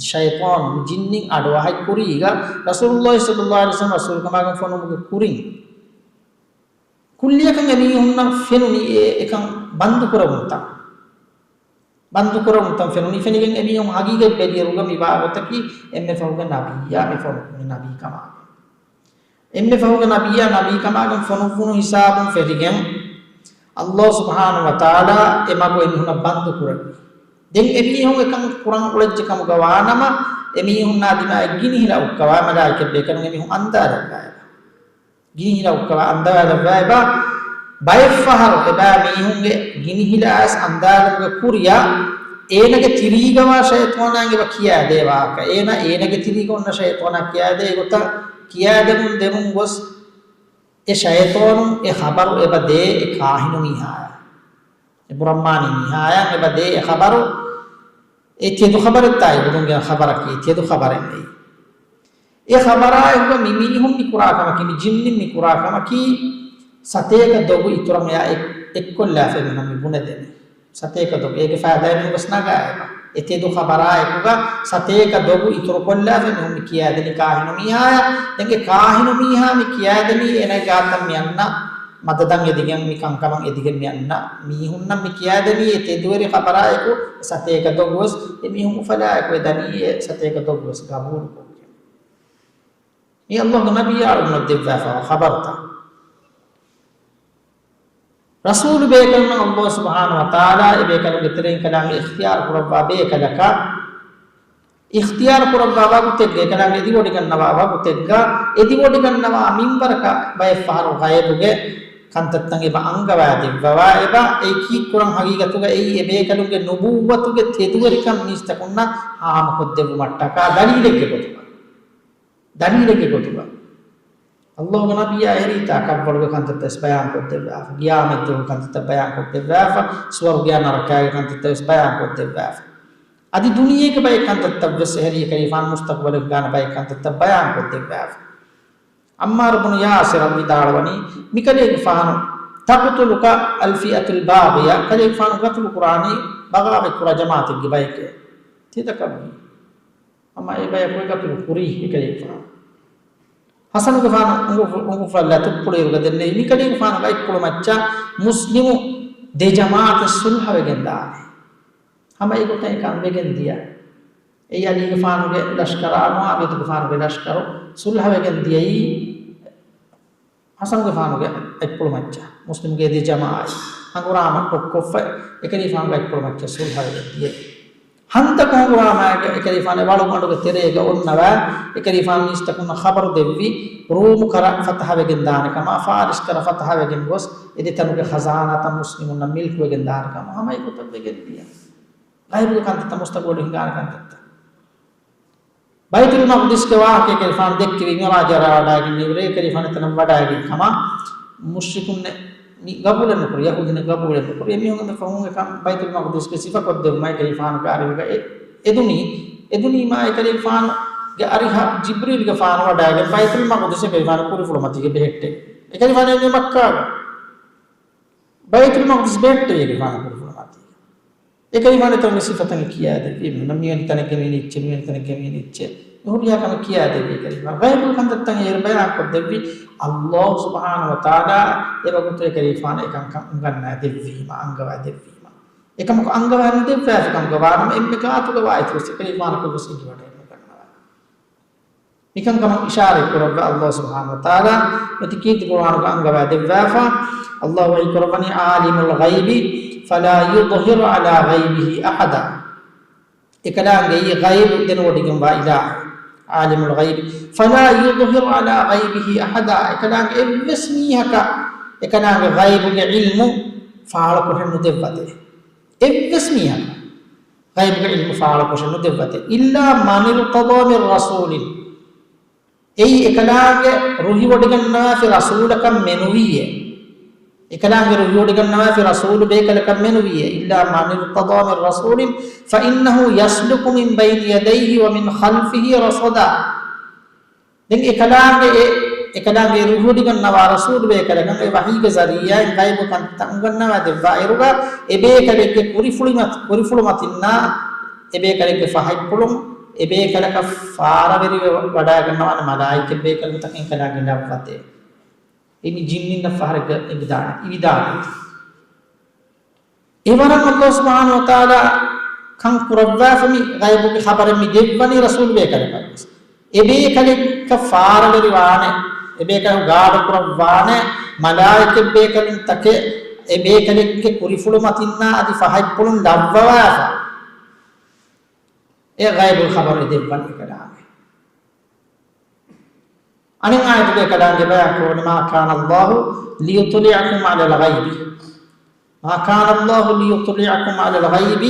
ޝައިޠާނު، މި ޖިންނިން އަޑުއަހައި ކުރީގަ ރަސޫލުﷲ ޞައްލަﷲު ޢަލައިހި ވަސައްލަމަ ރަސޫލުކަމާގެން ފޮނުވުމުގެ ކުރިން ކުއްލިއަކަށް އެމީހުންނަށް ފެނުނީ އެ އެކަން ބަންދުކުރެވުންތައް. ބަންދުކުރެވުންތައް ފެނުނީ. ފެނިގެން އެމީހުން ހަގީގަތް ބެލިއިރުގަ މި ބާވަތަކީ އެންމެ ފަހުގެ ނަބިއްޔާ މި ފޮނުވުނީ ނަބީކަމާގެން. އެންމެ ފަހުގެ ނަބިއްޔާ ނަބީކަމާގެން ފޮނުއްވުނު ހިސާބުން ފެށިގެން، ﷲ ސުބްޙާނަހޫ ވަތަޢާލާ އެ މަގު އެމީހުންނަށް ބަންދު ކުރެއްވި. ދެން އެމީހުން އެކަން ކުރަން އުޅެއްޖެ ކަމުގަ ވާނަމަ، އެމީހުންނާ ދިމާއަށް ގިނިހިލަ އުއްކަވާ، މަލާއިކަތް ބޭކަލުން އެމީހުން އަންދާލައްވާ އެބަ. ގިނިހިލަ އުއްކަވާ އަންދާލައްވާ އެބަ. ބައެއްފަހަރު އެބައިމީހުންގެ ގިނިހިލައަސް އަންދާލުމުގެ ކުރިއަށް އޭނަގެ ތިރީގަވާ ޝައިޠާނާއަށް އެބަ ކިޔާދޭ ވާހަކަ. އޭނަ އޭނަގެ ތިރީގަ އޮންނަ ޝައިޠާނާ ކިޔާދޭ ގޮތަށް ކިޔާދެމުން ދެމުން ގޮސް، އެ ޝައިޠާނު އެ ޚަބަރު އެބަ ދޭ އެ ކާހިނު މީހާޔަށް. އެ ބުރަންމާނީ މީހާޔަށް އެބަ ދޭ އެ ޚަބަރު. އެ ތެދު ޚަބަރެއްތާ އެ ބުރުންގެ ޚަބަރަކީ ތެދު ޚަބަރެއް ނެތް. އެ ޚަބަރާއެކުގަ މި މީހުން މި ކުރާ ކަމަކީ، މި ޖިންނިން މި ކުރާ ކަމަކީ، ސަތޭކަ ދޮގު އިތުރަށް އެއާ އެއް-، އެއްކޮށްލާފައި މި ބުނެދެނީ. ސަތޭކަ ދޮގު. އޭގެ ފައިދާއެއް މި ގޮސް ނަގާ އެބަ. އެ ތެދު ޚަބަރާއެކުގަ ސަތޭކަ ދޮގު އިތުރުކޮށްލާފައި މި ކިޔާދެނީ ކާހިނު މީހާޔަށް. ދެން އެ ކާހިނު މީހާ މި ކިޔާދެނީ އޭނަ ގާތަށް މި އަންނަ މަދަދަށް އެދިގެން، މި ކަންކަމަށް އެދިގެން މި އަންނަ މީހުންނަށް މި ކިޔާދެނީ އެ ތެދުވެރި ޚަބަރާއެކު ސަތޭކަ ދޮގުވެސް އެ މީހުން އުފަލާއެކު އެ ދަނީ އެ ސަތޭކަ ދޮގުވެސް ގަބޫލުކޮށްގެން. މި ﷲގެ ނަބިއްޔާ އަޅުގަނޑަށް ދެއްވާފަވާ ޚަބަރުތައް. ރަސޫލު ބޭކަލުންނަށް ﷲ ސުބްޙާނަހޫ ވަތަޢާލާ އެ ބޭކަލުންގެ ތެރެއިން ކަލާނގެ އިޚްތިޔާރު ކުރައްވާ ބޭކަލަކަށް، އިޚްތިޔާރު ކުރައްވާ ވަގުތެއްގަ، އެކަލާނގެ އެދިވޮޑިގަންނަވާ ވަގުތެއްގަ، އެދިވޮޑިގަންނަވާ މިންވަރަކަށް ބައެއްފަހަރު ޣައިބުގެ ކަންތައްތައް އެބަ އަންގަވާ ދެއްވަވާ އެބަ. އެއީ ކީއްކުރަން ހަގީގަތުގަ އެއީ އެ ބޭކަލުންގެ ނުބުއްވަތުގެ ތެދުވެރިކަން މީސްތަކުންނަށް ހާމަކޮށްދެއްވުމަށްޓަކާ ދަލީލެއްގެ ގޮތުގަ. ދަލީލެއްގެ ގޮތުގަ. ﷲގެ ނަބިއްޔާ އެހެރީތާ ކަށްވަޅުގެ ކަންތައްތައް ވެސް ބަޔާންކޮށްދެއްވާފަ، ޤިޔާމަތްދުވަހުގެ ކަންތައްތައް ބަޔާންކޮށްދެއްވާފަ، ސުވަރުގެއާ ނަރަކާގެ ކަންތައްތައް ވެސް ބަޔާންކޮށްދެއްވާފަ. އަދި ދުނިޔޭގެ ބައެއް ކަންތައްތައް ވެސް އެހެރީ އެކަލޭގެފާނު މުސްތަޤުބަލުގެ ގާނަ ބައެއް ކަންތައްތައް ބަޔާންކޮށްދެއްވާފަ. ޢައްމާރު ބުނު ޔާސިރަށް ވިދާޅުވަނީ، މިކަލޭގެފާނު، تقتلك الفئة الباغية، ކަލޭގެފާނު ގަތުލު ކުރާނީ ބަޣާވަތް ކުރާ ޖަމާޢަތެއްގެ ބައެކޭ. ތިދަކަށްވީ. ހަމަ އެ ބަޔަކު ގަތުލު ކުރީ އެކަލޭގެފާނު. ޙަސަނުގެފާނު އުނގު-، އުނގުފައްލާ ތުއްޕުޅިއިރުގަ ދެންނެވި މިކަލޭގެފާނުގެ އަތްޕުޅުމައްޗަށް މުސްލިމު ދެ ޖަމާޢަތެއް ޞުލްޙަވެގެން ދާނެ. ހަމަ އެގޮތަށް އެކަން ވެގެން ދިޔަ. އެއީ ޢަލީގެފާނުގެ ލަޝްކަރާ މުޢާވިޔަތުގެފާނުގެ ލަޝްކަރު ޞުލްޙަވެގެން ދިޔައީ ޙަސަނުގެފާނުގެ އަތްޕުޅުމައްޗަށް، މުސްލިމުގެ ދެ ޖަމާޢަތް ހަނގުރާމަ ކޮށްކޮށްފަ އެކަލޭގެފާނުގެ އަތްޕުޅުމައްޗަށް ޞުލްޙަވެގެން ދިޔައީ. ހަންތަކު ހަނގުރާމައިގަ އެކަލޭގެފާނު އެ ވަޅުގަނޑުގެ ތެރޭގަ އޮންނަވާ، އެކަލޭގެފާނު މީސްތަކުންނަށް ޚަބަރު ދެއްވި، ރޫމު ކަރަ ފަތަޙަވެގެން ދާނެ ކަމަށް، ފާރިސް ކަރަ ފަތަޙަވެގެން ގޮސް، އެ ދެތަނުގެ ޚަޒާނާތައް މުސްލިމުންނަށް މިލްކުވެގެން ދާނެ ކަމަށް، ހަމަ އެގޮތަށް ވެގެން ދިޔަ. ޣައިބުގެ ކަންތައްތައް މުސްތަޤުބަލު ހިނގާނެ ކަންތައްތައް. ބައިތުލް މަޤްދިސްގެ ވާހަކަ އެކަލޭގެފާނު ދެއްކެވި، މިޢުރާޖަށް އަރާ ވަޑައިގެން އިރު އެކަލޭގެފާނު އެތަނަށް ވަޑައިގެން ކަމަށް މުޝްރިކުންނެއް މި ގަބޫލެއް ނުކުރި، ޔަހޫދީންނެއް ގަބޫލެއް ނުކުރި. އެމީހުން އެންމެ ފަހުން އެކަން ބައިތުލް މަޤްދިސްގެ ސިފަކޮށްދެއްވުމަށް އެކަލޭގެފާނުގެ އަރިހުގަ އެ-، އެދުނީ. އެދުނީމާ އެކަލޭގެފާނުގެ އަރިހަށް ޖިބްރީލްގެފާނު ވަޑައިގެން ބައިތުލް މަޤްދިސް އެކަލޭގެފާނު ކުރިފުޅު މަތީގަ ބެހެއްޓެވި. އެކަލޭގެފާނު އެންމެ މައްކާގަ ބައިތުލް މަޤްދިސް ބެހެއްޓެވި އެކަލޭގެފާނު ކުރިފުޅު މަތީގަ. އެކަލޭގެފާނު އެތަނުގެ ސިފަތައް ކިޔާދެއްވީ، މި މިވެނި ތަނެއްގަ މިވެނި އެއްޗެއް، މިވެނި ތަނެއްގަ މިވެނި އެއްޗެއް. މި ހުރިހާ ކަމެއް ކިޔާދެއްވީ އެކަލޭގެފާނު. ޣައިބު ކަންތައްތައް އޭރު ބަޔާންކޮށްދެއްވީ ﷲ ސުބްޙާނަހޫ ވަތަޢާލާ އެވަގުތު އެކަލޭގެފާނަށް އެކަންކަން އުނގަންނާދެއްވީމަ، އަންގަވާދެއްވީމަ. އެކަމަކު އަންގަވާ ނުދެއްވާފިކަމުގަ ވާނަމަ، އެންމެ ގާތުގަ ވާއިތުވެސް އެކަލޭގެފާނަކުވެސް އެނގިވަޑައެއްނުގަންނަވާ. މިކަންކަމަށް އިޝާރަތް ކުރައްވާ ﷲ ސުބްޙާނަހޫ ވަތަޢާލާ މިތިކީރިތި ޤުރުއާނުގަ އަންގަވާ ދެއްވާފަ. ﷲ ވަޙީ ކުރައްވަނީ، عالم الغيب فلا يظهر على غيبه أحدا. އެކަލާނގެއީ ޣައިބު ދެނެވޮޑިގެންވާ އިލާހު. عالم الغيب فلا يظهر على غيبه أحدا. އެކަލާނގެ އެއްވެސް މީހަކަށް އެކަލާނގެ ޣައިބުގެ ޢިލްމު ފާޅުކޮށެއް ނުދެއްވަތޭ. އެއްވެސް މީހަކަށް ޣައިބުގެ ޢިލްމު ފާޅުކޮށެއް ނުދެއްވަތޭ. إلا من ارتضى من رسول. އެއީ އެކަލާނގެ ރުހިވޮޑިގަންނަވާފި ރަސޫލަކަށް މެނުވީއޭ. އެކަލާނގެ ރުހިވޮޑިގަންނަވާފި ރަސޫލު ބޭކަލަކަށް މެނުވީއޭ. إلا من ارتضى من رسول فإنه يسلك من بين يديه ومن خلفه رصدا. ދެން އެކަލާނގެ އެ، އެކަލާނގެ ރުހިވޮޑިގަންނަވާ ރަސޫލު ބޭކަލަކަށް އެ ވަޙީގެ ޒަރީޢާއިން ޣައިބު ކަންތައް އުނގަންނަވާ ދެއްވާ އިރުގަ، އެ ބޭކަލެއްގެ ކުރިފުޅި މަތި، ކުރިފުޅު މަތިންނާ އެ ބޭކަލެއްގެ ފަހަތްޕުޅުން އެ ބޭކަލަކަށް ފާރަވެރިވެ ވަޑައިގަންނަވާނެ މަލާއިކަތް ބޭކަލުންތަކެއް އެކަލާނގެ ލައްވަތޭ. އެ މި ޖިންނިންނަށް ފަހަރެއްގަ އެނގިދާނެ، އިވިދާނެ. އެވަރަށް ﷲ ސުބްޙާނަހޫ ވަތަޢާލާ ކަން ކުރައްވާފަ މި ޣައިބުގެ ޚަބަރެއް މި ދެއްވަނީ ރަސޫލު ބޭކަލަކަށް ވެސް. އެ ބޭކަލެއްގަ ފާރަވެރިވާނެ، އެ ބޭކަލަކު ގާޑު ކުރައްވާނެ މަލާއިކަތް ބޭކަލުންތަކެއް، އެ ބޭކަލެއްގެ ކުރިފުޅު މަތިންނާ އަދި ފަހަތްޕުޅުން ލައްވަވާފަ. އެ ޣައިބު ޚަބަރު ދެއްވަނީ އެކަލާނގެ. އަނެއް އާޔަތުގައި އެކަލާނގެ ބަޔާން ކުރައްވަނީ، ما كان الله ليطلعكم على الغيب. ما كان الله ليطلعكم على الغيب.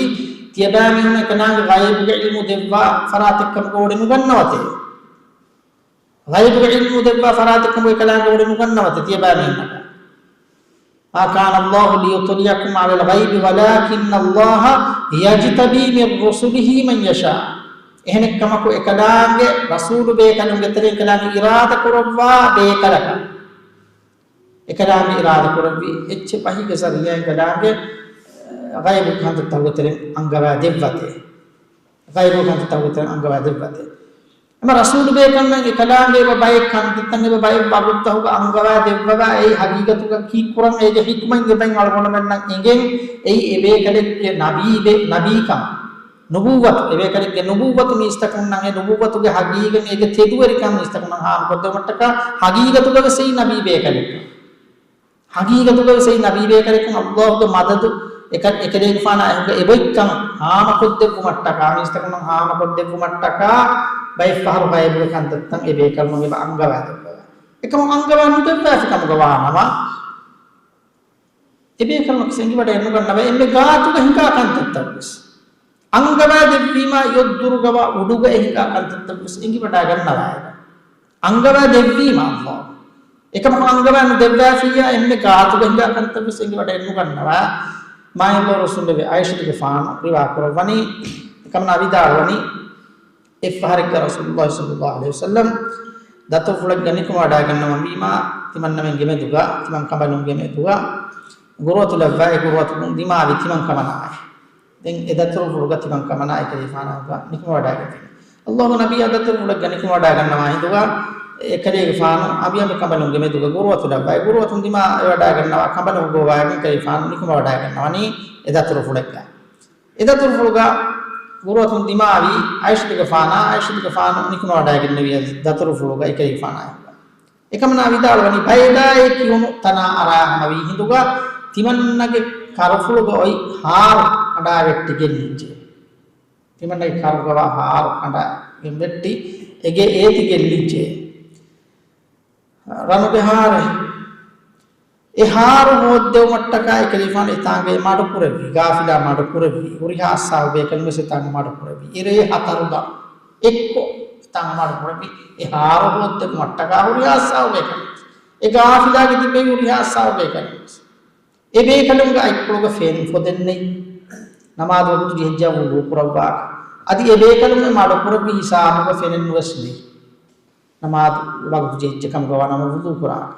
ތިޔަބައިމީހުން އެކަލާނގެ ޣައިބުގެ ޢިލްމު ދެއްވާ ފަރާތެއް ކަމުގަ ވޮޑި ނުގަންނަވަތޭ. ޣައިބުގެ ޢިލްމު ދެއްވާ ފަރާތެއް ކަމުގަ އެކަލާނގެ ވޮޑި ނުގަންނަވަތޭ ތިޔަބައިމީހުންނަކަށް. ما كان الله ليطلعكم على الغيب ولكن الله يجتبي من رسله من يشاء. އެހެނެއްކަމަކު އެކަލާނގެ ރަސޫލު ބޭކަލުންގެ ތެރެއިން އެކަލާނގެ އިރާދަ ކުރައްވާ ބޭކަލަކަށް، އެކަލާނގެ އިރާދަ ކުރެއްވި އެއްޗެއް ވަޙީގެ ޒަރީޢާއިން އެކަލާނގެ ޣައިބު ކަންތައްތަކުގެ ތެރެއިން އަންގަވާ ދެއްވަތޭ. ޣައިބު ކަންތައްތަކުގެ ތެރެއިން އަންގަވާ ދެއްވަތޭ. އެމަ ރަސޫލު ބޭކަލުންނަށް އެކަލާނގެ އެބަ ބައެއް ކަންތައްތައް އެބަ ބައެއް ވަގުތުތަކުގަ އަންގަވާ ދެއްވަވާ އެއީ ހަގީގަތުގަ ކީއްކުރަން އޭގެ ޙިކްމަތް އެބައިން އަޅުގަނޑުމެންނަށް އެނގެން އެއީ އެބޭކަލެއްގެ ނަބީ ބެ-، ނަބީކަން. ނުބުއްވަތު، އެބޭކަލެއްގެ ނުބުއްވަތު މީސްތަކުންނަށް އެ ނުބުއްވަތުގެ ހަގީގަތް އޭގެ ތެދުވެރިކަން މީސްތަކުންނަށް ހާމަކޮށްދެވުމަށްޓަކާ ހަގީގަތުގަވެސް އެއީ ނަބީ ބޭކަލެއްކަން. ހަގީގަތުގަވެސް އެއީ ނަބީ ބޭކަލެއްކަން ﷲގެ މަދަދު އެކަ-، އެކަލޭގެފާނާ އެހުގަ އެބައިކަން ހާމަކޮށްދެއްވުމަށްޓަކާ، މީސްތަކުންނަށް ހާމަކޮށްދެއްވުމަށްޓަކާ ބައެއްފަހަރު ޣައިބުގެ ކަންތައްތައް އެބޭކަލުން އެބަ އަންގަވާދެއްވަވާ. އެކަމަކު އަންގަވާ ނުދެއްވާފިކަމުގަ ވާނަމަ، އެބޭކަލުން އެނގިވަޑައެއް ނުގަންނަވަ އެންމެ ގާތުގަ ހިނގާ ކަންތައްތައްވެސް. އަންގަވާ ދެއްވީމާ އޮއްދުރުގަވާ އުޑުގަ އެހިނގާ ކަންތައްތައްވެސް އެނގިވަޑާގަންނަވާ އެބަ. އަންގަވާ ދެއްވީމާ ﷲ. އެކަމަކު އަންގަވާ ނުދެއްވާފިއްޔާ އެންމެ ގާތުގަ ހިނގާ ކަންތައްވެސް އެނގިވަޑައެއް ނުގަންނަވާ. މާތް ރަސޫލު ޢާއިޝަތުގެފާނު ރިވާ ކުރައްވަނީ، އެކަމަނާ ވިދާޅުވަނީ، އެއްފަހަރެއްގަ ރަސޫލުﷲ ޞައްލަﷲ ޢަލައިހި ވަސައްލަމް ދަތުރުފުޅެއްގަ ނިކުމެވަޑައިގަންނަވަންވީމާ، ތިމަންނަމެން ގެމެދުގަ ތިމަން ކަނބަލުން ގެމެދުގަ ގުރުއަތުލައްވާ، އެ ގުރުއަތު ދިމާވި ތިމަން ކަމަނާއެ. ދެން އެ ދަތުރުފުޅުގަ ތިމަން ކަމަނާ އެކަލޭގެފާނާ ނިކުމެވަޑައިގަތީ. ﷲ ނަބިއްޔާ ދަތުރުފުޅެއްގަ ނިކުމެވަޑައިގަންނަވާ ހިނދުގަ އެކަލޭގެފާނު އަނބިއަނބި ކަނބަލުން ގެމެދުގަ ގުރުއަތުލައްވާ، އެ ގުރުއަތުން ދިމާވެވަޑައިގަންނަވާ ކަނބަލުން ގޮވާގެން އެކަލޭގެފާނު ނިކުމެވަޑައިގަންނަވަނީ އެ ދަތުރުފުޅެއްގަ. އެ ދަތުރުފުޅުގަ ގުރުއަތުން ދިމާވީ ޢާއިޝަތުގެފާނާ، ޢާއިޝަތުގެފާނު ނިކުމެވަޑައިގެންނެވި ދަތުރުފުޅުގަ އެކަލޭގެފާނާ އެހުގަ. އެކަމަނާ ވިދާޅުވަނީ، ބައެއް ދާއި ކިޔުނު ތަނާ އަރާ ހަމަވީ ހިނދުގަ ތިމަންނަގެ ކަރުފުޅުގަ އޮތް ހާރު ކަނޑާވެއްޓިގެން ނިއްޖެ. ތިމަންނަގެ ކަރުގަވާ ހާރު ކަނޑާގެން ވެއްޓި އެގެ އޭތިގެން ނިއްޖެ. ރަނުގެ ހާރެއް. އެ ހާރު ހޯއްދެވުމަށްޓަކާ އެކަލޭގެފާނު އެތާނގައި މަޑުކުރެއްވި، ގާފިލާ މަޑުކުރެއްވި، ހުރިހާ އައްސާހު ބޭކަލުން ވެސް އެތާނގަ މަޑުކުރެއްވި. އެރޭ ހަތަރުގަ އެއްކޮށް އެތާނގަ މަޑުކުރެއްވި. އެ ހާރު ހޯއްދެވުމަށްޓަކާ ހުރިހާ އައްސާހު ބޭކަލުން ވެސް، އެ ގާފިލާގެ ތިބެވި ހުރިހާ އައްސާހު ބޭކަލުން ވެސް. އެ ބޭކަލުންގެ އަތްޕުޅުގަ ފެން ފޮދެއް ނެތް. ނަމާދު ވަގުތު ޖެހިއްޖާ ވުޟޫ ކުރައްވާކަށް. އަދި އެ ބޭކަލުން އެ މަޑުކުރެއްވި ހިސާބުގަ ފެނެއް ނުވެސް ނެތް. ނަމާދު ވަގުތު ޖެހިއްޖެ ކަމުގަ ވާނަމަ ވުޟޫ ކުރާކަށް.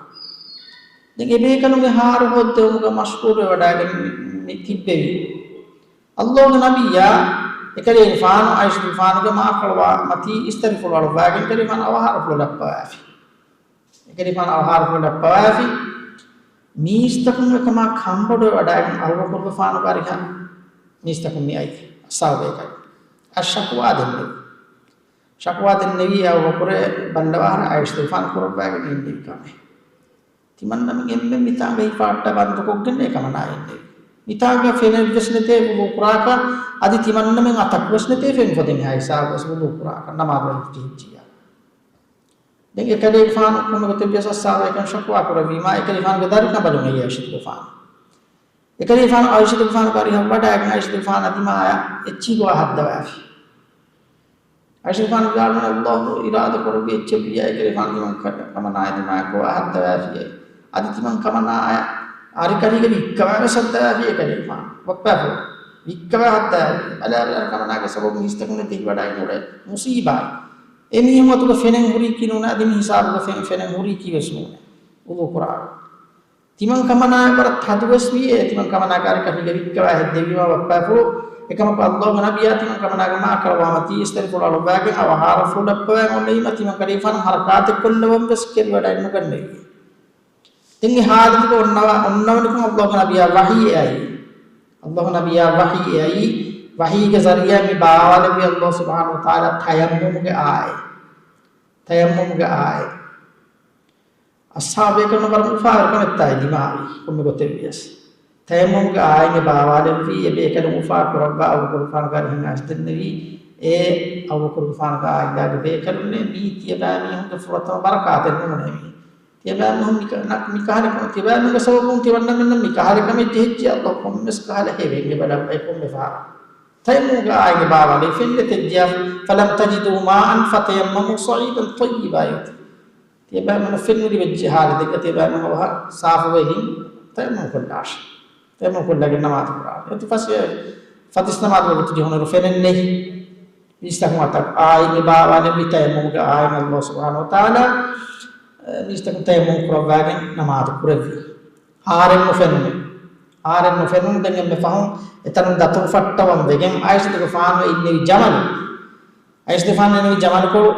ދެން އެ ބޭކަލުންގެ ހާރު ހޯއްދެވުމުގަ މަޝްޣޫލުވެވަޑައިގެން މި ތިއްބެވި. ﷲގެ ނަބިއްޔާ އެކަލޭގެފާނު އައިޝަތުގެފާނުގެ މާކޮޅުވާ މަތީ އިސްތަށިފުޅު އަޅުއްވާގެން އެކަލޭގެފާނު އަވަހާރަފުޅު ލައްޕަވާފި. އެކަލޭގެފާނު އަވަހާރަފުޅު ލައްޕަވާފި. މީސްތަކުން އެކަމާ ކަންބޮޑުވެވަޑައިގެން އަބޫބަކުރުގެފާނުގެ އަރިހަށް މީސްތަކުން މި އައީ. އައްސާބޭކަލުން އަށް ޝަކުވާ ދެންނެވި. ޝަކުވާ ދެންނެވީ އަބޫބަކުރެއް ބަންޑަވާހަރަ އައިޝަތުގެފާނު ކުރައްވާގެން އިންނެވި ކަމެއް. ތިމަންނަމެން އެންމެން މިތާނގަ ހިފާއްޓާ ބަންދުކޮށްގެން އެކަމަނާ އިންނެވި. މިތާނގަ ފެނެއްވެސް ނެތޭ ވުޟޫ ކުރާކަށް، އަދި ތިމަންނަމެން އަތަކުވެސް ނެތޭ ފެން ފޮދެއް ހިސާބުވެސް ވުޟޫ ކުރާކަށް ނަމާދު ވަގުތު ޖެހިއްޖިއްޔާ. ދެން އެކަލޭގެފާނު ކޮންމެ ގޮތެއްވިޔަސް އައްސާބޭކަލުން ޝަކުވާ ކުރެއްވީމާ، އެކަލޭގެފާނުގެ ދަރިކަނބަލުން އައީ އައިޝަތުގެފާނު. އެކަލޭގެފާނު އައިޝަތުގެފާނުގެ އަރިހަށް ވަޑައިގެން އައިޝަތުގެފާނާ ދިމާޔަށް އެއްޗިހި ގޮވާ ހައްދަވާފި. އައިޝަތުގެފާނު ވިދާޅުވި، ﷲ އިރާދަ ކުރެއްވި އެއްޗެއްވިއްޔާ އެކަލޭގެފާނު ތިމަން ކަ-، ކަމަނާއާ ދިމާޔަށް ގޮވާ ހައްދަވާފިއޭ. އަދި ތިމަން ކަމަނާއާ އަރިކަނިގެ ވިއްކަވާވެސް ހައްދަވާފި އެކަލޭގެފާނު. ބައްޕާފުޅު ވިއްކަވާ ހައްދަވާފި. ބަލާބަލާ ކަމަނާގެ ސަބަބުން މީސްތަކުންނަށް ދެކިވަޑައިގެން އުޅޭ މުސީބާއެއް. އެ މީހުން އަތުގަ ފެނެއް ހުރީކީ ނޫނޭ، އަދި މި ހިސާބުގަ ފެން، ފެނެއް ހުރީކީވެސް ނޫނޭ. ވުޟޫ ކުރާ. ތިމަން ކަމަނާއަށް ވަރަށް ތަދުވެސް ވިއޭ، ތިމަން ކަމަނާގެ އަރިކަނިގެ ވިއްކަވާ ހެއްދެވީމާ ބައްޕާފުޅު، އެކަމަކު ﷲގެ ނަބިއްޔާ ތިމަން ކަމަނާގެ މާކޮޅުވާ މަތީ އިސްތަށިފުޅު އަޅުއްވާގެން އަވަހާރަފުޅު ލައްޕަވައި އޮންނަވީމަ ތިމަން ކަލޭގެފާނު ހަރަކާތެއް ކޮށްލަވަން ވެސް ކެރިވަޑައިނުގަންނެވި. ދެން އެ ހާލަތުގަ އޮންނަވަ-، އޮންނަވަނިކޮށް ﷲގެ ނަބިއްޔާ ވަޙީ އެ އައީ. ﷲގެ ނަބިއްޔާ ވަޙީ އެ އައީ. ވަޙީގެ ޒަރީޢާ މި ބާވާލެއްވި ﷲ ސުބްޙާނަހޫ ވަތަޢާލާ ތަޔައްމުމުގެ އާޔަތް. ތަޔައްމުމުގެ އާޔަތް. އައްސާބޭކަލުންނަށް ވަރަށް އުފާވެރި ކަމެއްތާ އެ ދިމާވީ ކޮންމެ ގޮތެއްވިޔަސް. ތަޔައްމުމުގެ އާޔަތް ބާވާލެއްވީ، އެ ބޭކަލުން އުފާ ކުރައްވާ އަބޫބަކުރުގެފާނުގެ އަރިހަށް އައިސް ދެންނެވީ، އޭ އަބޫބަކުރުގެފާނުގެ އާއިލާގެ ބޭކަލުންނޭ، މީ ތިޔަބައިމީހުންގެ ފުރަތަމަ ބަރަކާތެއް ނޫނޭ މީ. ތިޔަބައިމީހުން މިކަ-، ނަ-، މިކަހަލަ ކަމެއް، ތިޔަބައިމީހުންގެ ސަބަބުން ތިމަންނަމެންނަށް މިކަހަލަ ކަމެއް ޖެހިއްޖެ، ﷲ ކޮންމެސް ކަހަލަ ހެވެން އެބަ ލައްވައި ކޮންމެ ފަހަރަށް. ތަޔައްމުމުގެ އާޔަތް ބާވާލި ފެން ނެތެއްޖެޔާ، فلم تجدوا ماء فتيمموا صعيدا طيبا ތިޔަބައިމީހުން ފެން ނުލިބިއްޖެ ހާލަތެއްގަ ތިޔަބައިމީހުން އަވަހަށް ސާފުވެގެން ތަޔައްމުމު ކޮށްލާށޭ. ތަޔައްމުމު ކޮށްލަގެން ނަމާދު ކުރާނެ. އޮތީ ފަސް-، ފަތިސް ނަމާދު ވަގުތު ޖެހުނުއިރު ފެނެއް ނެތް. މީސްތަކުން އަތަށް އާއި މި ބާވާލެއްވި ތަޔައްމުމުގެ އާޔަތް ﷲ ސުބްޙާނަހޫ ވަތަޢާލާ، އެ، މީސްތަކުން ތަޔައްމުމު ކުރައްވާގެން ނަމާދު ކުރެއްވި. ހާރެއް ނުފެނުނު. ހާރެއް ނުފެނުނު. ދެން އެންމެ ފަހުން އެތަނުން ދަތުރު ފައްޓަވަން ވެގެން އައިޝަތުގެފާނު އިންނެވި ޖަމަލު. އައިޝަތުގެފާނު އިންނެވި ޖަމަލުކޮޅު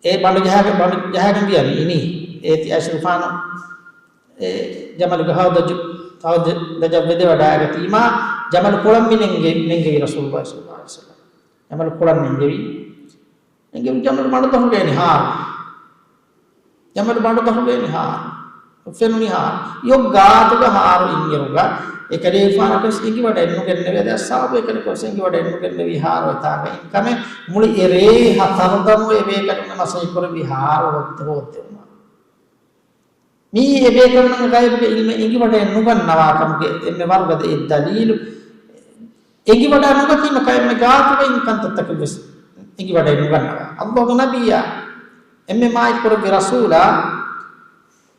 އެ ބަނޑު ޖަހާގެ، ބަނޑު ޖަހާގެން ދިޔަ މި އިނީ. އޭތި އައިޝަތުގެފާނު އެ ޖަމަލުގެ ހައުދަޖު-، ހައުދަ-، ދަޖަށް ވެދެވަޑައިގަތީމާ، ޖަމަލު ކޮޅަށް މި ނެންގެ-، ނެންގެވި ރަސޫލުﷲ ޞައްލަﷲު ޢަލައިހި ވަސައްލަމަ. ޖަމަލު ކޮޅަށް ނެންގެވި. ނެންގެވި ޖަމަލު ބަނޑު ދަހުގައި ހާރު. ޖަމަލު ބަނޑު ދަހުގައި ހާރު. ފެނުނީ ހާރު. އެއޮއް ގާތުގަ ހާރު އިންއިރުގަ، އެކަލޭގެފާނަކަސް އެނގިވަޑައެއް ނުގެންނެވި. އަދި އައްސާބޭކަލަކަސް އެނގިވަޑައެއް ނުގެންނެވި ހާރު އެތާގަ އިންކަމެއް. މުޅި އެރޭ ހަތަރު ދަނު އެބޭކަލުންގެ މަސައްކަތް ކުރެއްވި ހާރު ހޯއްދެ-، ހޯއްދެވުމަށް. މިއީ އެބޭކަލުންނަށް ޣައިބުގެ ޢިލްމެއް އެނގިވަޑައެއް ނުގަންނަވާ ކަމުގެ އެންމެ ވަރުގަދަ އެއް ދަލީލު. އެނގިވަޑައެއް ނުގަތީމަ ކައެއްމެ ގާތުގައި ކަންތައްތަކެއް ވެސް އެނގިވަޑައެއް ނުގަންނަވާ. ﷲގެ ނަބިއްޔާ، އެންމެ މާތް ކުރެއްވި ރަސޫލާ،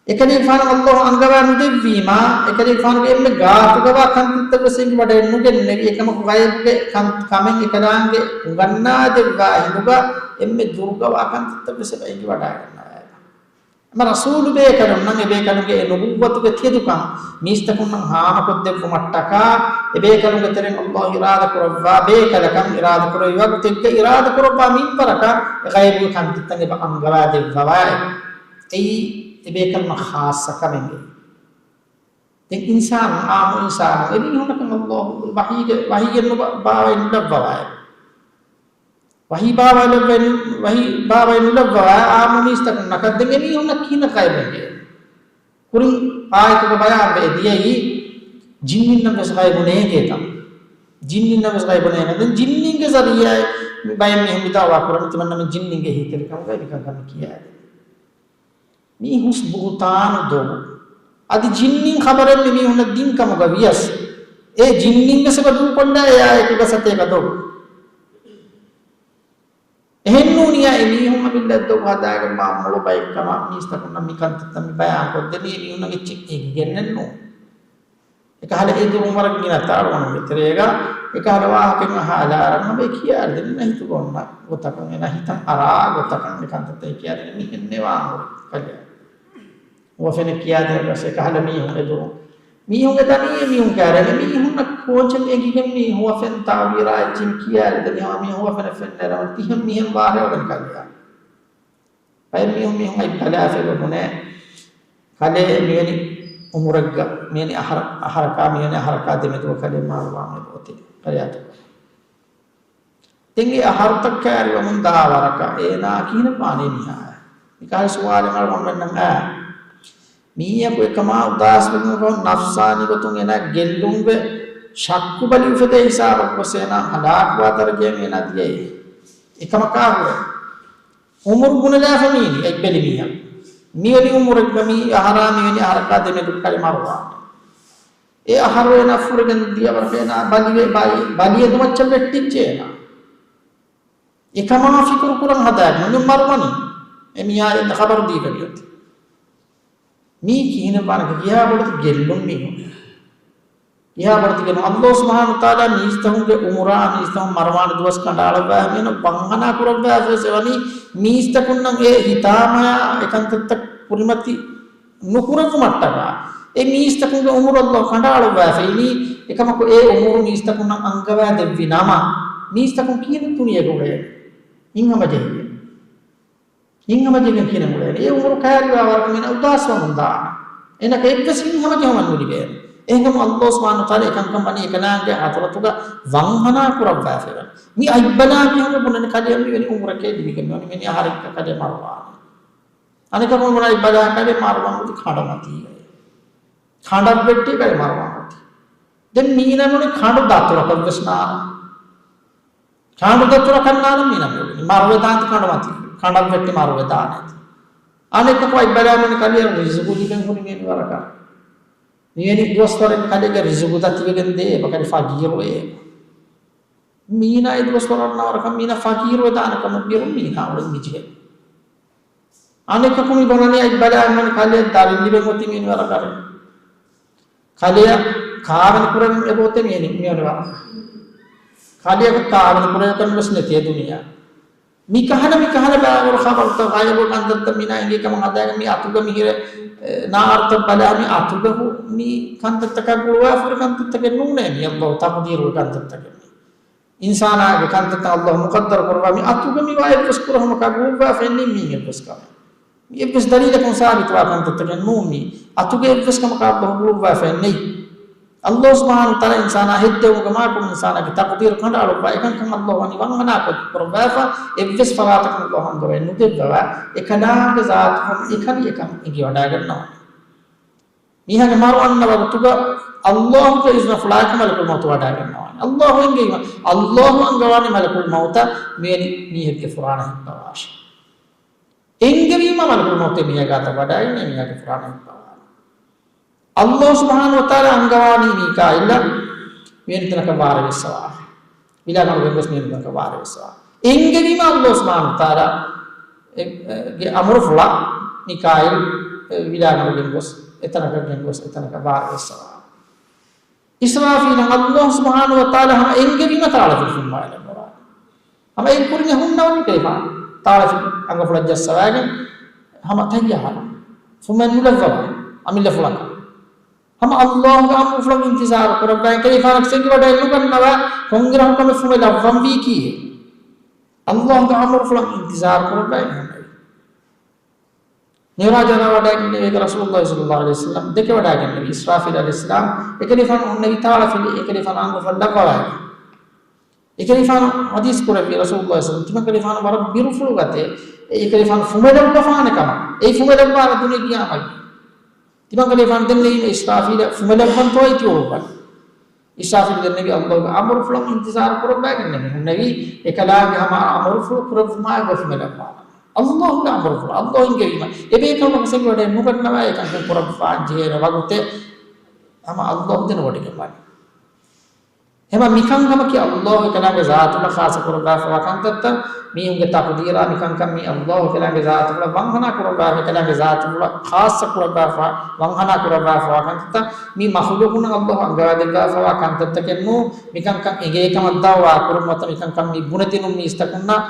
އެކަލޭގެފާނަށް ﷲ އަންގަވާ ނުދެއްވީމާ، އެކަލޭގެފާނުގެ އެންމެ ގާތުގަވާ ކަންތައްތައް ވެސް އެނގިވަޑައެއް ނުގެންނެވި. އެކަމަކު ޣައިބުގެ ކަން-، ކަމެއް އެކަލާނގެ އުނގަންނާދެއްވާ ހިނދުގަ އެންމެ ދުރުގަވާ ކަންތައްތައް ވެސް އެބަ އެނގިވަޑައިގަންނަވާ. އެމަ ރަސޫލު ބޭކަލުންނަށް އެބޭކަލުންގެ އެ ނުބުއްވަތުގެ ތެދުކަން މީސްތަކުންނަށް ހާމަކޮށްދެއްވުމަށްޓަކާ، އެބޭކަލުންގެ ތެރެއިން ﷲ އިރާދަކުރައްވާ ބޭކަލަކަން، އިރާދަކުރެއްވި ވަގުތެއްގަ އިރާދަކުރައްވާ މިންވަރަކަށް އެ ޣައިބުގެ ކަންތައްތައް އެބަ އަންގަވާދެއްވަވާ. އެއީ އެބޭކަލުންނަށް ޚާއްޞަ ކަމެއް. ދެން އިންސާނުން، ޢާއްމު އިންސާނުން، އެމީހުންނަކަށް ﷲ ވަޙީގެ، ވަޙީއެއް ނުބަ-، ބާވައި ނުލައްވަވާ. ވަޙީ ބާވައި ލައްވައި ނު-، ވަޙީ ބާވައި ނުލައްވަވާ އާއްމު މީސްތަކުންނަކަށް ދެން އެމީހުންނަށް ކިހިނެއް ކައިބެނގޭ؟ ކުރިން އާޔަތުގަ ބަޔާންވެ ދިޔައީ، ޖިންނިންނަށް ވެސް ޣައިބު ނޭނގޭތަން. ޖިންނިންނަށް ވެސް ޣައިބު ނޭނގޭ. ދެން ޖިންނިންގެ ޒަރީޢާއިން މި ބައެއް މީހުން ވިދާޅުވާ ކުރަނީ ތިމަންނަމެން ޖިންނިންގެ އެހީތެރިކަމުގައި މިކަންކަން ކިޔާދެނީ. މީ ހުސް ބުހުތާނު ދޮގު. އަދި ޖިންނިން ޚަބަރެއް މި މީހުންނަށް ދިން ކަމުގަ ވިޔަސް، އެ ޖިންނިން ވެސް އެބަ ދޫކޮށްލާ އެއާ އެކުގަ ސަތޭކަ ދޮގު. އެހެންނޫނިއްޔާ އެމީހުން އަމިއްލަ ދޮގު ހަދާގެން މާ މޮޅު ބައެއް ކަމަށް މީސްތަކުންނަށް މި ކަންތައްތައް މި ބަޔާންކޮށްދެނީ އެމީހުންނަށް އެއްޗެއް އެނގިގެންނެއްނޫން. އެކަހަލަ އެދުރުން ވަރަށް ގިނަ ތަޅުވަނުގެ ތެރޭގަ އެކަހަލަ ވާހަކައެއް އަހާލާ އަރަން ހަމަ އެ ކިޔާދެނީ ނަހިތުގަ އޮންނަ ގޮތަކަށް އެ ނަހިތައް އަރާ ގޮތަކަށް އެ ކަންތައްތައް ކިޔާދެނީ މިހެން ނެވާން ހުރި ކަލެއަށް. ނުވަ ފެނެއް ކިޔާދޭން ވެސް އެކަހަލަ މީހުން އެދުރުން މީހުންގެ ދަނީ މީހުން ކައިރި މީހުންނަށް ކޯޗެއް އެނގިގެން މީ ހުވަފެން ތާވީރާ އެއްޗިން ކިޔާ ދެނީ ހަމަ މީ ހުވަފެނަށް ފެންނަ ތިހެން މިހެން ވާހަކަ އޮވެން ކަލެއާ. ބައެއް މީހުން މީހުން އަތް ބަލާފައި ނުނޭ. ކަލޭ މިވެނި އުމުރެއްގަ މިވެނި އަހަރަ-، އަހަރަކާ މިވެނި އަހަރަކާ ދެމެދުގަ ކަލޭ މަރުވާނެ ގޮތެއް ކަލެއާ. ދެން އެ އަހަރުތައް ކައިރިވަމުން ދާ ވަރަކަށް އޭނާ ކިހިނެއް ވާނީ މިހާ؟ މިކަހަލަ ސުވާލެއް އަޅުގަނޑުމެންނަށް އާ. މީހަކު އެކަމާ އުދާސްވެގެން ނަފްސާނީ ގޮތުން އޭނާ ގެއްލުންވެ ޝައްކު ބަލި އުފެދޭ ހިސާބަށް ގޮސް އޭނާ ހަލާކުވާ ދަރަޖައެއް އޭނާ ދިޔައީ. އެކަމަކާ ހުރެ އުމުރު ބުނެލާފަ މީނީ އެއްބެލި މީހަކު. މިވެނި އުމުރެއްގަ މީ އަހަރާ މިވެނި އަހަރަކާ ދެމެދު ކަލޭ މަރުވާނެ. އެ އަހަރު އޭނާ ފުރިގެން ދިޔަ ވަރަކަށް އޭނާ ބަލިވެ-، ބަލި-، ބަލިއެދުމައްޗަށް ވެއްޓިއްޖެ އޭނާ. އެކަމާ ފިކުރު ކުރަން ހަދާގެން މި މަރުވަނީ. އެ މީހާ އެ ޚަބަރު ދީފަ މިއޮތީ. މީ ކިހިނެއް ވާނެ ކިހާ ބޮޑެތި ގެއްލުން މީހުން. ކިހާ ބޮޑެތި ގެއްލުން. އައްލާހު ސުބްޙާނަހޫ ވަތަޢާލާ މީސްތަކުންގެ އުމުރާ މީސްތަކުން މަރުވާނެ ދުވަސް ކަނޑައަޅައްވާ މީނު ވަންހަނާ ކުރައްވާފަވެސް އެވަނީ މީސްތަކުންނަށް އެ ހިތާމަޔާ އެކަންތައްތައް ކުރިމަތި ނުކުރެއްވުމަށްޓަކާ، އެ މީސްތަކުންގެ އުމުރު އައްލާހު ކަނޑައަޅުއްވާފައިނީ، އެކަމަކު އެ އުމުރު މީސްތަކުންނަށް އަންގަވާ ދެއްވި ނަމަ، މީސްތަކުން ކިހިނެއް ދުނިޔޭގަ އުޅޭނެ؟ ހިތްހަމަޖެހިގެން. ހިތްހަމަޖެހިގެން ކިހިނެއް އުޅޭނެ؟ އެ އުމުރު ކައިރިވާ ވަރަކަށް އޭނަ އުދާސްވަމުން ދާނެ. އޭނަކަށް އެއްވެސް ހިތްހަމަޖެހުމެއް ނުލިބޭނެ. އެހެންކަމުން އައްލާހު ސުބްޙާނަހޫ ވަތަޢާލާ އެކަންކަން ވަނީ އެކަނާގެ ޙަޟްރަތުގަ ވަންހަނާ ކުރައްވާފައިވަނީ. މި އަތްބަލާ މީހުންގެ ބުނަނީ ކަލެއަށް މިވެނި އުމުރެކޭ ލިބިގެން މިވަނީ މިވެނި އަހަރެއްގަ ކަލޭ މަރުވާނެ. އަނެކަކު ބުނަނީ ބަލާ ކަލޭ މަރުވަން އޮތީ ކަނޑަމަތީގައި. ކަނޑަށް ވެއްޓި ކަލޭ މަރުވަން އޮތީ. ދެން މީނަ ނޫނީ ކަނޑު ދަތުރަކަށް ވެސް ނާން. ކަނޑު ދަތުރަކަށް ނާން މީނަ ނޫނީ. މަރުވެދާނެތީ ކަނޑަމަތީ. ކަނޑަށް ވެއްޓި މަރުވެދާނެތީ. އަނެކަކު އަތްބަލާ ނޫނީ ކަލެއަށް ރިޒުގު ލިބެން ހުރި މިވެނި ވަރަކަށް. މިވެނި ދުވަސްވަރެއް ކަލޭގެ ރިޒުގު ދަތިވެގެން ދޭ އެބަ ކަލޭ ފަގީރުވޭ. މީނާ އެ ދުވަސްވަރު އަންނަ ވަރަކަށް މީނާ ފަގީރުވެދާނެ ކަމަށް ބިރު މީނާ އުޅެން މިޖެހޭ. އަނެކަކު މި ބުނަނީ އަތްބަލާ ނޫނީ ކަލެއަށް ދަރިން ލިބެން އޮތީ މިވެނި ވަރަކަށް. ކަލެއަށް ކާވެނި ކުރެވެން އެބައޮތޭ މިވެނި، މިވެނި ވަރަކަށް. ކަލެއަކަށް ކާވެނި ކުރެވޭކަށް ވެސް ނެތޭ ދުނިޔެއަށް. މިކަހަލަ، މިކަހަލަ ބައިވަރު ޚަބަރުތައް ޣައިބު ކަންތައްތައް މީނާ އެނގޭ ކަމަށް ހަދާގެން މި އަތުގަ މިހިރެ، އެ، ނާރުތައް ބަލާ މި އަތުގަ ހު-، މި ކަންތައްތަކާ ގުޅުވާފަ ހުރި ކަންތައްތަކެއް ނޫނޭ މި އައްލާހު ތަޤްދީރުގެ ކަންތައްތަކެއް މީ. އިންސާނާގެ ކަންތައްތައް އައްލާހު މުޤައްދަރު ކުރައްވާ މި އަތުގަ މިވާ އެއްވެސް ކުރެހުމަކާ ގުޅުއްވާފައެއް ނެތް މީ އެއްވެސް ކަމެއް. މި އެއްވެސް ދަލީލަކުން ސާބިތުވާ ކަންތައްތަކެއް ނޫން މީ. އަތުގެ އެއްވެސް ކަމަކާ އައްލާހު ގުޅުއްވާފައެއް ނެތް. އައްލާހު ސުބްޙާނަހޫ ވަތަޢާލާ އިންސާނާ ހެއްދެވުމުގެ މާކުން އިންސާނާގެ ތަޤްދީރު ކަނޑައަޅުއްވާ އެކަންކަން އައްލާހު ވަނީ ވަންހަނާ ކުރައްވާފަ، އެއްވެސް ފަރާތަކުން އައްލާހު އަންގަވައެއް ނުދެއްވަވާ، އެކަލާނގެ ޒާތު ހަމަ އެކަނި އެކަން އެނގިވަޑައިގަންނަވަނީ. މީހާގެ މަރު އަންނަ ވަގުތުގަ އައްލާހުގެ އިޒުނަފުޅާއެކު މަލަކުލް މައުތު ވަޑައިގަންނަވާނެ. އައްލާހު އެނގޭ، އައްލާހު އަންގަވާނެ މަލަކުލް މައުތަށް މިވެނި މީހެއްގެ ފުރާނަ ހިއްޕަވާށޭ. އެނގެވީމަ މަލަކުލް މައުތެއް މީހާ ގާތަށް ވަޑައިގެން މީހާގެ ފުރާނަ ހިއްޕަވާނެ. އައްލާހު ސުބްޙާނަހޫ ވަތަޢާލާ އަންގަވާނީ މީކާއީލަށް މިވެނި ތަނަކަށް ވާރޭވެއްސަވާ. ވިލާގަނޑު ގެންގޮސް މިވެނި ތަނަކަށް ވާރޭވެއްސަވާ. އެނގެވީމަ އައްލާހު ސުބްޙާނަހޫ ވަތަޢާލާ އެ، އެ، ގެ އަމުރުފުޅަށް މީކާއީލް، އެ، ވިލާގަނޑު ގެންގޮސް، އެތަނަކަށް ގެންގޮސް، އެތަނަކަށް ވާރޭވެއްސަވާ. އިސްރާފީލަށް އައްލާހު ސުބްޙާނަހޫ ވަތަޢާލާ ހަމަ އެންގެވީމަ ތާޅަފިލި ފުންވާލައްވަވާ. ހަމަ އެ ކުރިން ހުންނަވަނީ ކަލޭގެފާނު. ތާޅަފިލި އަނގަފުޅަށް ޖައްސަވާގެން ހަމަ ތައްޔާރު. ފުމެއް ނުލައްވަވާ އަމިއްލަފުޅަކަށް. ހަމަ އައްލާހުގެ އަމުރުފުޅަށް އިންތިޒާރު ކުރައްވާ ކަލޭގެފާނަށް އެނގިވަޑައެއް ނުގަންނަވާ ކޮންއިރަކު ކަމެއް ފުމެއް ލައްވަންވީ ކީއެއް. އައްލާހުގެ އަމުރުފުޅަށް އިންތިޒާރު ކުރައްވާ ހުންނެވި. މިޢުރާޖަށް ވަޑައިގެންނެވި ރަސޫލުﷲ ޞައްލަﷲު ޢަލައިހި ވަސައްލަމަ ދެކެވަޑައިގެންނެވި އިސްރާފީލް ޢަލައިހިއްސަލާމް އެކަލޭގެފާނު ހުންނެވި ތާޅަފިލި އެކަލޭގެފާނު އަނގަފުޅަށް ލައްވަވާގެން. އެކަލޭގެފާނު ޙަދީޘް ކުރެއްވި ރަސޫލުﷲ ޞައްލަﷲު ޢަލައިހި ވަސައްލަމަ ތިމަން ކަލޭގެފާނު ވަރަށް ބިރުފުޅު ގަތެއް. އެ އެކަލޭގެފާނު ފުމެއް ލައްވާފާނެ ކަމަށް. އެ ފުމެއް ލައްވާނެ ދުނިޔެ ޤިޔާމަތް. ތިމަން ކަލޭގެފާނު ދެންނެވީމަ އިސްރާފީލަށް ފުމެއް ލައްވަންތޯއޭ ތި އޮވަން. އިސްރާފީލް ދެންނެވި އައްލާހުގެ އަމުރުފުޅަށް އިންތިޒާރު ކުރައްވާގެންނެވި ހުންނެވި. އެކަލާނގެ ހަމަ އަމުރުފުޅު ކުރެއްވުމާއެކު ފުމެއް ލައްވާނެ. އައްލާހުގެ އަމުރުފުޅު. އައްލާހު އެންގެވީމަ. އެބޭކަލުން އެނގިވަޑައެއް ނުގަންނަވާ އެކަންކަން ކުރައްވާން ޖެހޭނެ ވަގުތެއް ހަމަ އައްލާހު ދެނެވޮޑިގެން ވާނެ. ހަމަ މިކަންކަމަކީ އައްލާހު އެކަލާނގެ ޒާތުގަ ޚާއްޞަ ކުރައްވާފަވާ ކަންތައްތައް، މީހުންގެ ތަޤްދީރާ މިކަންކަން މީ އައްލާހު އެކަލާނގެ ޒާތުފުޅަށް ވަންހަނާ ކުރައްވާފަ، އެކަލާނގެ ޒާތުފުޅަށް ޚާއްޞަ ކުރައްވާފަ، ވަންހަނާ ކުރައްވާފަވާ ކަންތައްތައް، މީ މަޚުލޫޤުންނަށް އައްލާހު އަންގަވާދެއްވާފަވާ ކަންތައްތަކެއް ނޫން. މިކަންކަން އެނގޭ ކަމަށް ދަޢުވާ ކުރުން ނުވަތަ މިކަންކަން މީ ބުނެދިނުން މީސްތަކުންނަށް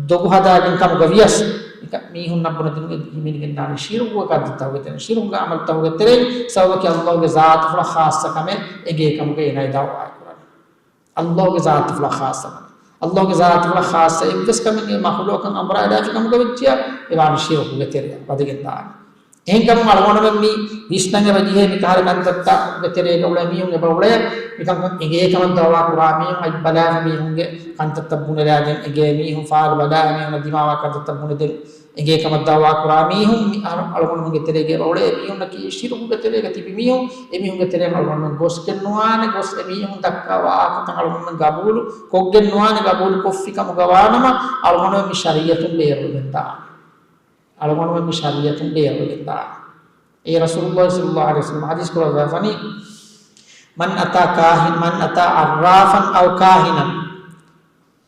ދޮގު ހަދާގެން ކަމުގަ ވިޔަސް، މީހުންނަށް ބުނެދިނުން ހިމެނިގެންދާނެ ޝިރުކުގެ ކަންތައްތަކުގެ ތެރެއިން، ޝިރުކުގެ ޢަމަލުތަކުގެ ތެރެއިން، ސަބަބަކީ ﷲ ގެ ޒާތުފުޅަށް ޚާއްޞަ ކަމެއް އެނގޭ ކަމުގައި އޭނާ ދަޢުވާ ކުރަނީ. ﷲ ގެ ޒާތުފުޅަށް ޚާއްޞަ ކަމެއް. ﷲ ގެ ޒާތުފުޅަށް ޚާއްޞަ އެއްވެސް ކަމެއް އެ މަޚްލޫޤަކަށް އަނބުރާލާފި ކަމުގަ ވެއްޖިޔާ، އެ ވާނީ ޝިރުކުގެ ތެރެއަށް ވަދެގެންދާނެ. އެހެންކަމުން އަޅުގަނޑުމެން މި ވިސްނަން އެބަ ޖެހޭ މިކަހަލަ ކަންތައްތައް ގެ ތެރޭގަ އުޅޭ މީހުން އެބަ އުޅޭ، މިކަންކަން އެނގޭ ކަމަށް ދަޢުވާ ކުރާ މީހުން، އަތްބަލާފަ މީހުންގެ ކަންތައްތައް ބުނެލާދޭން އެނގޭ މީހުން، ފާލު ބަލާ މީހުން، ދިމާވާ ކަންތައްތައް ބުނެދޭން އެނގޭ ކަމަށް ދަޢުވާ ކުރާ މީހުން، މި އަޅު-، އަޅުގަނޑުމެންގެ ތެރޭގަ އެބަ އުޅޭ މީހުންނަކީ ޝިރުކުގެ ތެރޭގަ ތިބި މީހުން، އެ މީހުންގެ ތެރެއަށް އަޅުގަނޑުމެން ގޮސްގެން ނުވާނެ، ގޮސް އެ މީހުން ދައްކާ ވާހަކަތައް އަޅުގަނޑުމެން ގަބޫލު ކޮށްގެން ނުވާނެ، ގަބޫލު ކޮށްފި ކަމުގަ ވާނަމަ، އަޅުގަނޑުމެން މި ޝަރީޢަތުން ބޭރުވެގެން ދާނެ. އަޅުގަނޑުމެން މި ޝަރީޢަތުން ބޭރުވެގެން ދާނެ. އެ ރަސޫލުﷲ ޞައްލަﷲ ޢަލައިހި ވަސައްލަމަ ޙަދީޘް ކުރައްވާފަނީ، من أتى كاهن، من أتى عرافا أو كاهنا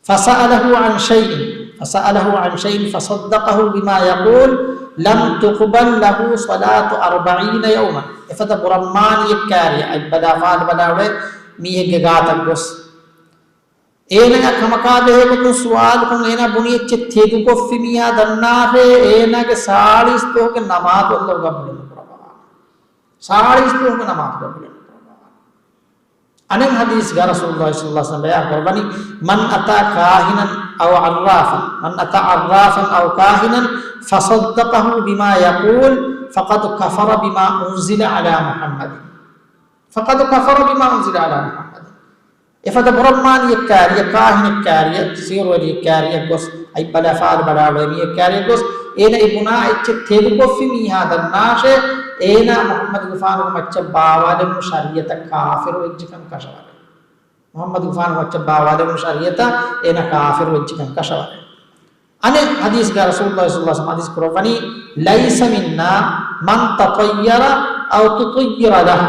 فسأله عن شيء، فسأله عن شيء فصدقه بما يقول لم تقبل له صلاة أربعين يوما. އެފަދަ ބުރަންމާނިއެއް ކާރިޔަށް އަތްބަލާ ފާލުބަލާ އުޅޭ މީހެއްގެ ގާތަށް ގޮސް، އޭނައަށް ކަމަކާ ބެހޭގޮތުން ސުވާލުކޮށް، އޭނާ ބުނި އެއްޗެއް ތެދުކޮށްފި މީހާ ދަންނާށޭ، އޭނާގެ ސާޅީސް ދުވަހުގެ ނަމާދު ﷲ ގަބޫލު ނުކުރައްވާނެ. ސާޅީސް ދުވަހުގެ ނަމާދު ގަބޫލު ނުކުރައްވާނެ. އަނެއް ޙަދީޘްގަ ރަސޫލުﷲ ޞައްލަﷲ ޢަލައިހި ވަސައްލަމަ ބަޔާން ކުރައްވަނީ، من أتى كاهنا أو عرافا، من أتى عرافا أو كاهنا فصدقه بما يقول فقد كفر بما أنزل على محمد. فقد كفر بما أنزل على محمد. އެފަދަ ބުރަންމާނިއެއް ކާރިޔަށް، ކާހިނެއް ކާރިޔަށް، ސިހުރުވެރިއެއް ކާރިޔަށް ގޮސް، އަތްބަލާ ފާލު ބަލާ އުޅޭ މީހެއް ކާރިޔަށް ގޮސް، އޭނަ އެ ބުނާ އެއްޗެއް ތެދުކޮށްފި މީހާ ދަންނާށޭ، އޭނާ މުޙައްމަދުގެފާނުގެ މައްޗަށް ބާވާލެވުނު ޝަރީޢަތަށް ކާފިރު ވެއްޖެކަން ކަށަވަރޭ. މުޙައްމަދުގެފާނުގެ މައްޗަށް ބާވާލެވުނު ޝަރީޢަތަށް އޭނާ ކާފިރު ވެއްޖެކަން ކަށަވަރޭ. އަނެއް ޙަދީޘްގަ ރަސޫލުﷲ ޞައްލަﷲ ޢަލައިހި ވަސައްލަމަ ޙަދީޘް ކުރައްވަނީ، ليس منا من تطير أو تطير له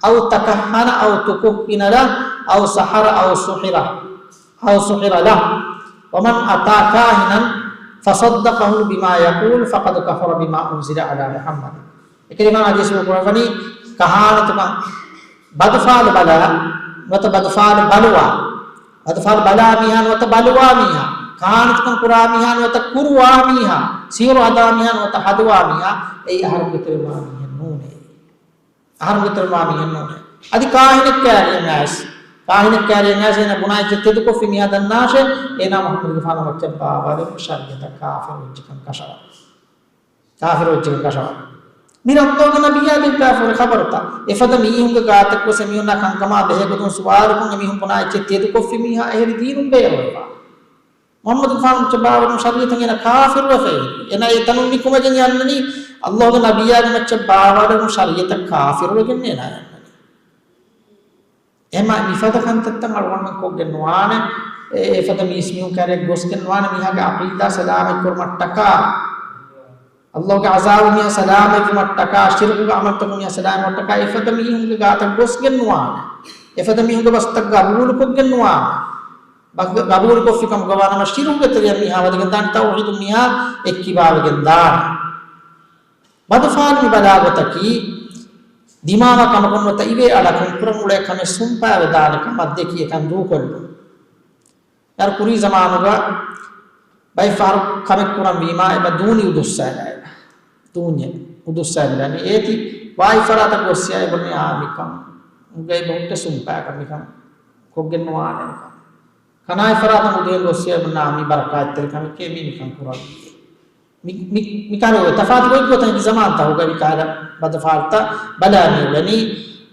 أو تكهن أو تكهن له أو سحر أو سحر أو سحر له ومن أتى كاهنا فصدقه بما يقول فقد كفر بما أنزل على محمد. އެކަލޭގެފާނު ޙަދީޘް ކުރައްވަނީ، ކަހާނަތުކަން ބަދުފާލު ބަލާ ނުވަތަ ބަދުފާލު ބަލުވާ، ބަދުފާލު ބަލާ މީހާ ނުވަތަ ބަލުވާ މީހާ، ކަހާނަތުކަން ކުރާ މީހާ ނުވަތަ ކުރުވާ މީހާ، ސިހުރު ހަދާ މީހާ ނުވަތަ ހަދުވާ މީހާ، އެއީ އަހަރުމެންގެ ތެރެއިން ވާ މީހެއް ނޫނޭ. އަހަރުމެންގެ ތެރެއިން ވާ މީހެއް ނޫނޭ. އަދި ކާހިނެއް ކާރިޔަށް އައިސް، ކާހިނެއް ކާރިޔަށް އައިސް އޭނަ ބުނާ އެއްޗެއް ތެދުކޮށްފި މީހާ ދަންނާށޭ، އޭނާ މުޙައްމަދުގެފާނުގެ މައްޗަށް ބާވާލެވުނު ޝަރީޢަތަށް ކާފިރު ވެއްޖެކަން ކަށަވަރޭ. ކާފިރު ވެއްޖެކަން ކަށަވަރޭ. މި ރައްދުގަ ނަބިއްޔާ ދެއްވާ ފުރި ޚަބަރުތައް. އެފަދަ މީހުންގެ ގާތަށް ގޮސް އެމީހުންނާ ކަންކަމާ ބެހޭގޮތުން ސުވާލުކޮށް، އެމީހުން ބުނާ އެއްޗެއް ތެދުކޮށްފި މީހާ އެހެރީ ދީނުން ބޭރުވެފަ. މުޙައްމަދުގެފާނު މައްޗަށް ބާވާލެވުނު ޝަރީޢަތަށް އޭނާ ކާފިރުވެފަ އެހެރީ. އޭނާ އެތަނުން ނިކުމެގެން އަންނަނީ، ﷲގެ ނަބިއްޔާގެ މައްޗަށް ބާވާލެވުނު ޝަރީޢަތަށް ކާފިރުވެގެން އޭނާ އަންނަނީ. އެހެންމާ މިފަދަ ކަންތައްތައް އަޅުގަނޑުމެން ކޮށްގެން ނުވާނެ. އެ، އެފަދަ މީސްމީހުން ކާރިޔަށް ގޮސްގެން ނުވާނެ. މީހާގެ ޢަޤީދާ ސަލާމަތްކުރުމަށްޓަކާ، ﷲގެ ޢަޒާބު މީހާ ސަލާމަތްވުމަށްޓަކާ، ޝިރުކުގެ ޢަމަލުތަކުން މީހާ ސަލާމަތްވުމަށްޓަކާ އެފަދަ މީހުންގެ ގާތަށް ގޮސްގެން ނުވާނެ. އެފަދަ މީހުންގެ ބަސްތައް ގަބޫލުކޮށްގެން ނުވާނެ. ބަ-، ގަބޫލުކޮށްފި ކަމުގަ ވާނަމަ، ޝިރުކުގެ ތެރެއަށް މީހާ ވަދެގެން ދާނެ، ތައުޙީދުން މީހާ އެއްކިބާވެގެން ދާނެ. ބަދުފާލު މި ބަލާ ގޮތަކީ، ދިމާވާ ކަމަކުން ނުވަތަ އިވޭ އަޑަކުން ކުރަން އުޅޭ ކަމެއް ސުންޕާވެދާނެ ކަމަށް ދެކި އެކަން ދޫކޮށްލުން. އަދި ކުރީ ޒަމާނުގަ ބައެއް ފަހަރު ކަމެއް ކުރަން ވީމާ، އެބަ ދޫނި އުދުއްސާލާ އެބަ. ދޫންޏެއް އުދުއްސާލާ މި އޭތި ވާހި ފަރާތަށް ގޮއްސިޔާ އެބަ ނިޔާ މިކަން. އުގައި ބަހުއްޓެ ސުންޕާކަން މިކަން ކޮށްގެން ނުވާނެ ކަން. ކަނާތް ފަރާތަށް އުދުހެން ގޮއްސިޔާ އެބަ ނާ މި ބަރަކާތްތެރި ކަމެއް މި މިކަން ކުރަނީ. މި، މި، މިކަހަލަ ތަފާތު ގޮތްގޮތަށް އެކި ޒަމާންތަކުގަ މިކަހަލަ ބަދުފާލުތައް ބަލާ މި އުޅެނީ.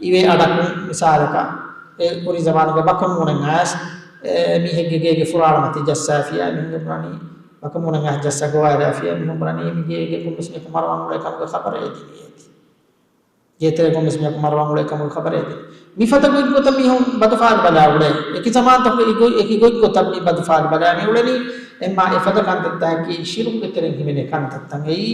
އިވޭ އަޑަކުން މިސާލަކަށް އެ ކުރީ ޒަމާނުގަ ބަކަން މޫނަން އައިސް، އެ، މީހެއްގެ ގޭގެ ފުރާޅަ މަތި ޖައްސާފިޔާ މީހުން ބުނަނީ، ބަކަން މޫނަން އައިސް ޖައްސާ ގޮވާލާފިޔާ މީހުން ބުނަނީ، މި ގޭގެ ކޮންމެސް މީހަކު މަރުވާން އުޅޭ ކަމުގެ ޚަބަރެއް އެދިނީ އޭތި. ގޭތެރޭ ކޮންމެސް މީހަކު މަރުވާން އުޅޭ ކަމުގެ ޚަބަރެއް އެދިނީ. މިފަދަ ގޮތްގޮތަށް މީހުން ބަދުފާލު ބަލާ އުޅޭ. އެކި ޒަމާންތަކުގަ އެ ގޮތް، އެކި ގޮތްގޮތަށް މި ބަދުފާލު ބަލާ މި އުޅެނީ. އެންމާ އެފަދަ ކަންތައްތަކަކީ ޝިރުކުގެ ތެރެއިން ހިމެނޭ ކަންތައްތައް. އެއީ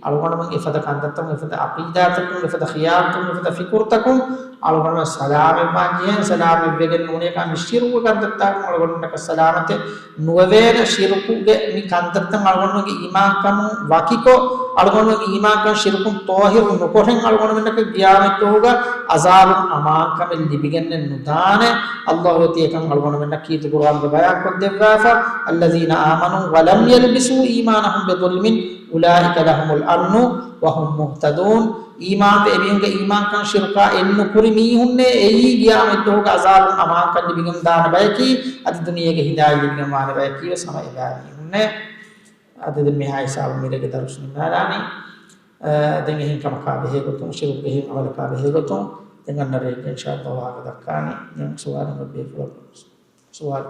އަޅުގަނޑުމެން އެފަދަ ކަންތައްތަކުން، އެފަދަ ޢަޤީދާތަކުން، އެފަދަ ޚިޔާލުތަކުން، އެފަދަ ފިކުރުތަކުން އަޅުގަނޑު ސަލާމަތްވާން ޖެހޭ، ސަލާމަތްވެގެން ނޫނޭކާ މި ޝިރުކު ކަންތައްތަކުން އަޅުގަނޑުމެންނަކަށް ސަލާމަތެއް ނުވެވޭނެ. ޝިރުކުގެ މި ކަންތައްތައް އަޅުގަނޑުމެންގެ އީމާންކަމުން ވަކިކޮށް، އަޅުގަނޑުމެން އީމާންކަން ޝިރުކުން ޠާހިރު ނުކޮށެން އަޅުގަނޑުމެންނަކަށް ޤިޔާމަތްދުވަހުގަ އަޒާބުން އަމާންކަމެއް ލިބިގެންނެއް ނުދާނެ. ﷲ އޮތީ އެކަން އަޅުގަނޑުމެންނަށް ކީރިތި ޤުރްއާނުގަ ބަޔާންކޮށްދެއްވާފަ، الذين آمنوا ولم يلبسوا إيمانهم بظلم أولئك لهم الأمن وهم مهتدون. އީމާންވެ އެމީހުންގެ އީމާންކަން ޝިރުކާ އެއްނުކުރި މީހުންނޭ، އެއީ ޤިޔާމަތްދުވަހުގެ އަޒާބުން އަމާންކަން ލިބިގެންދާނެ ބަޔަކީ، އަދި ދުނިޔޭގެ ހިދާޔަތް ލިބިގެންވާނެ ބަޔަކީވެސް ހަމަ އެބައިމީހުންނޭ. އަދި ދެން މިހާ ހިސާބުން މިރޭގެ ދަރުސް ނިންމާލާނީ. އަ، ދެން އެހެން ކަމަކާ ބެހޭގޮތުން، ޝިރުކުގެ އެހެން އަމަލަކާ ބެހޭގޮތުން، ދެން އަންނަ ރޭގެ އިންޝާﷲ ވާހަކަ ދައްކާނީ. ދެން ސުވާލު ބޭފުޅަކު ސުވާލު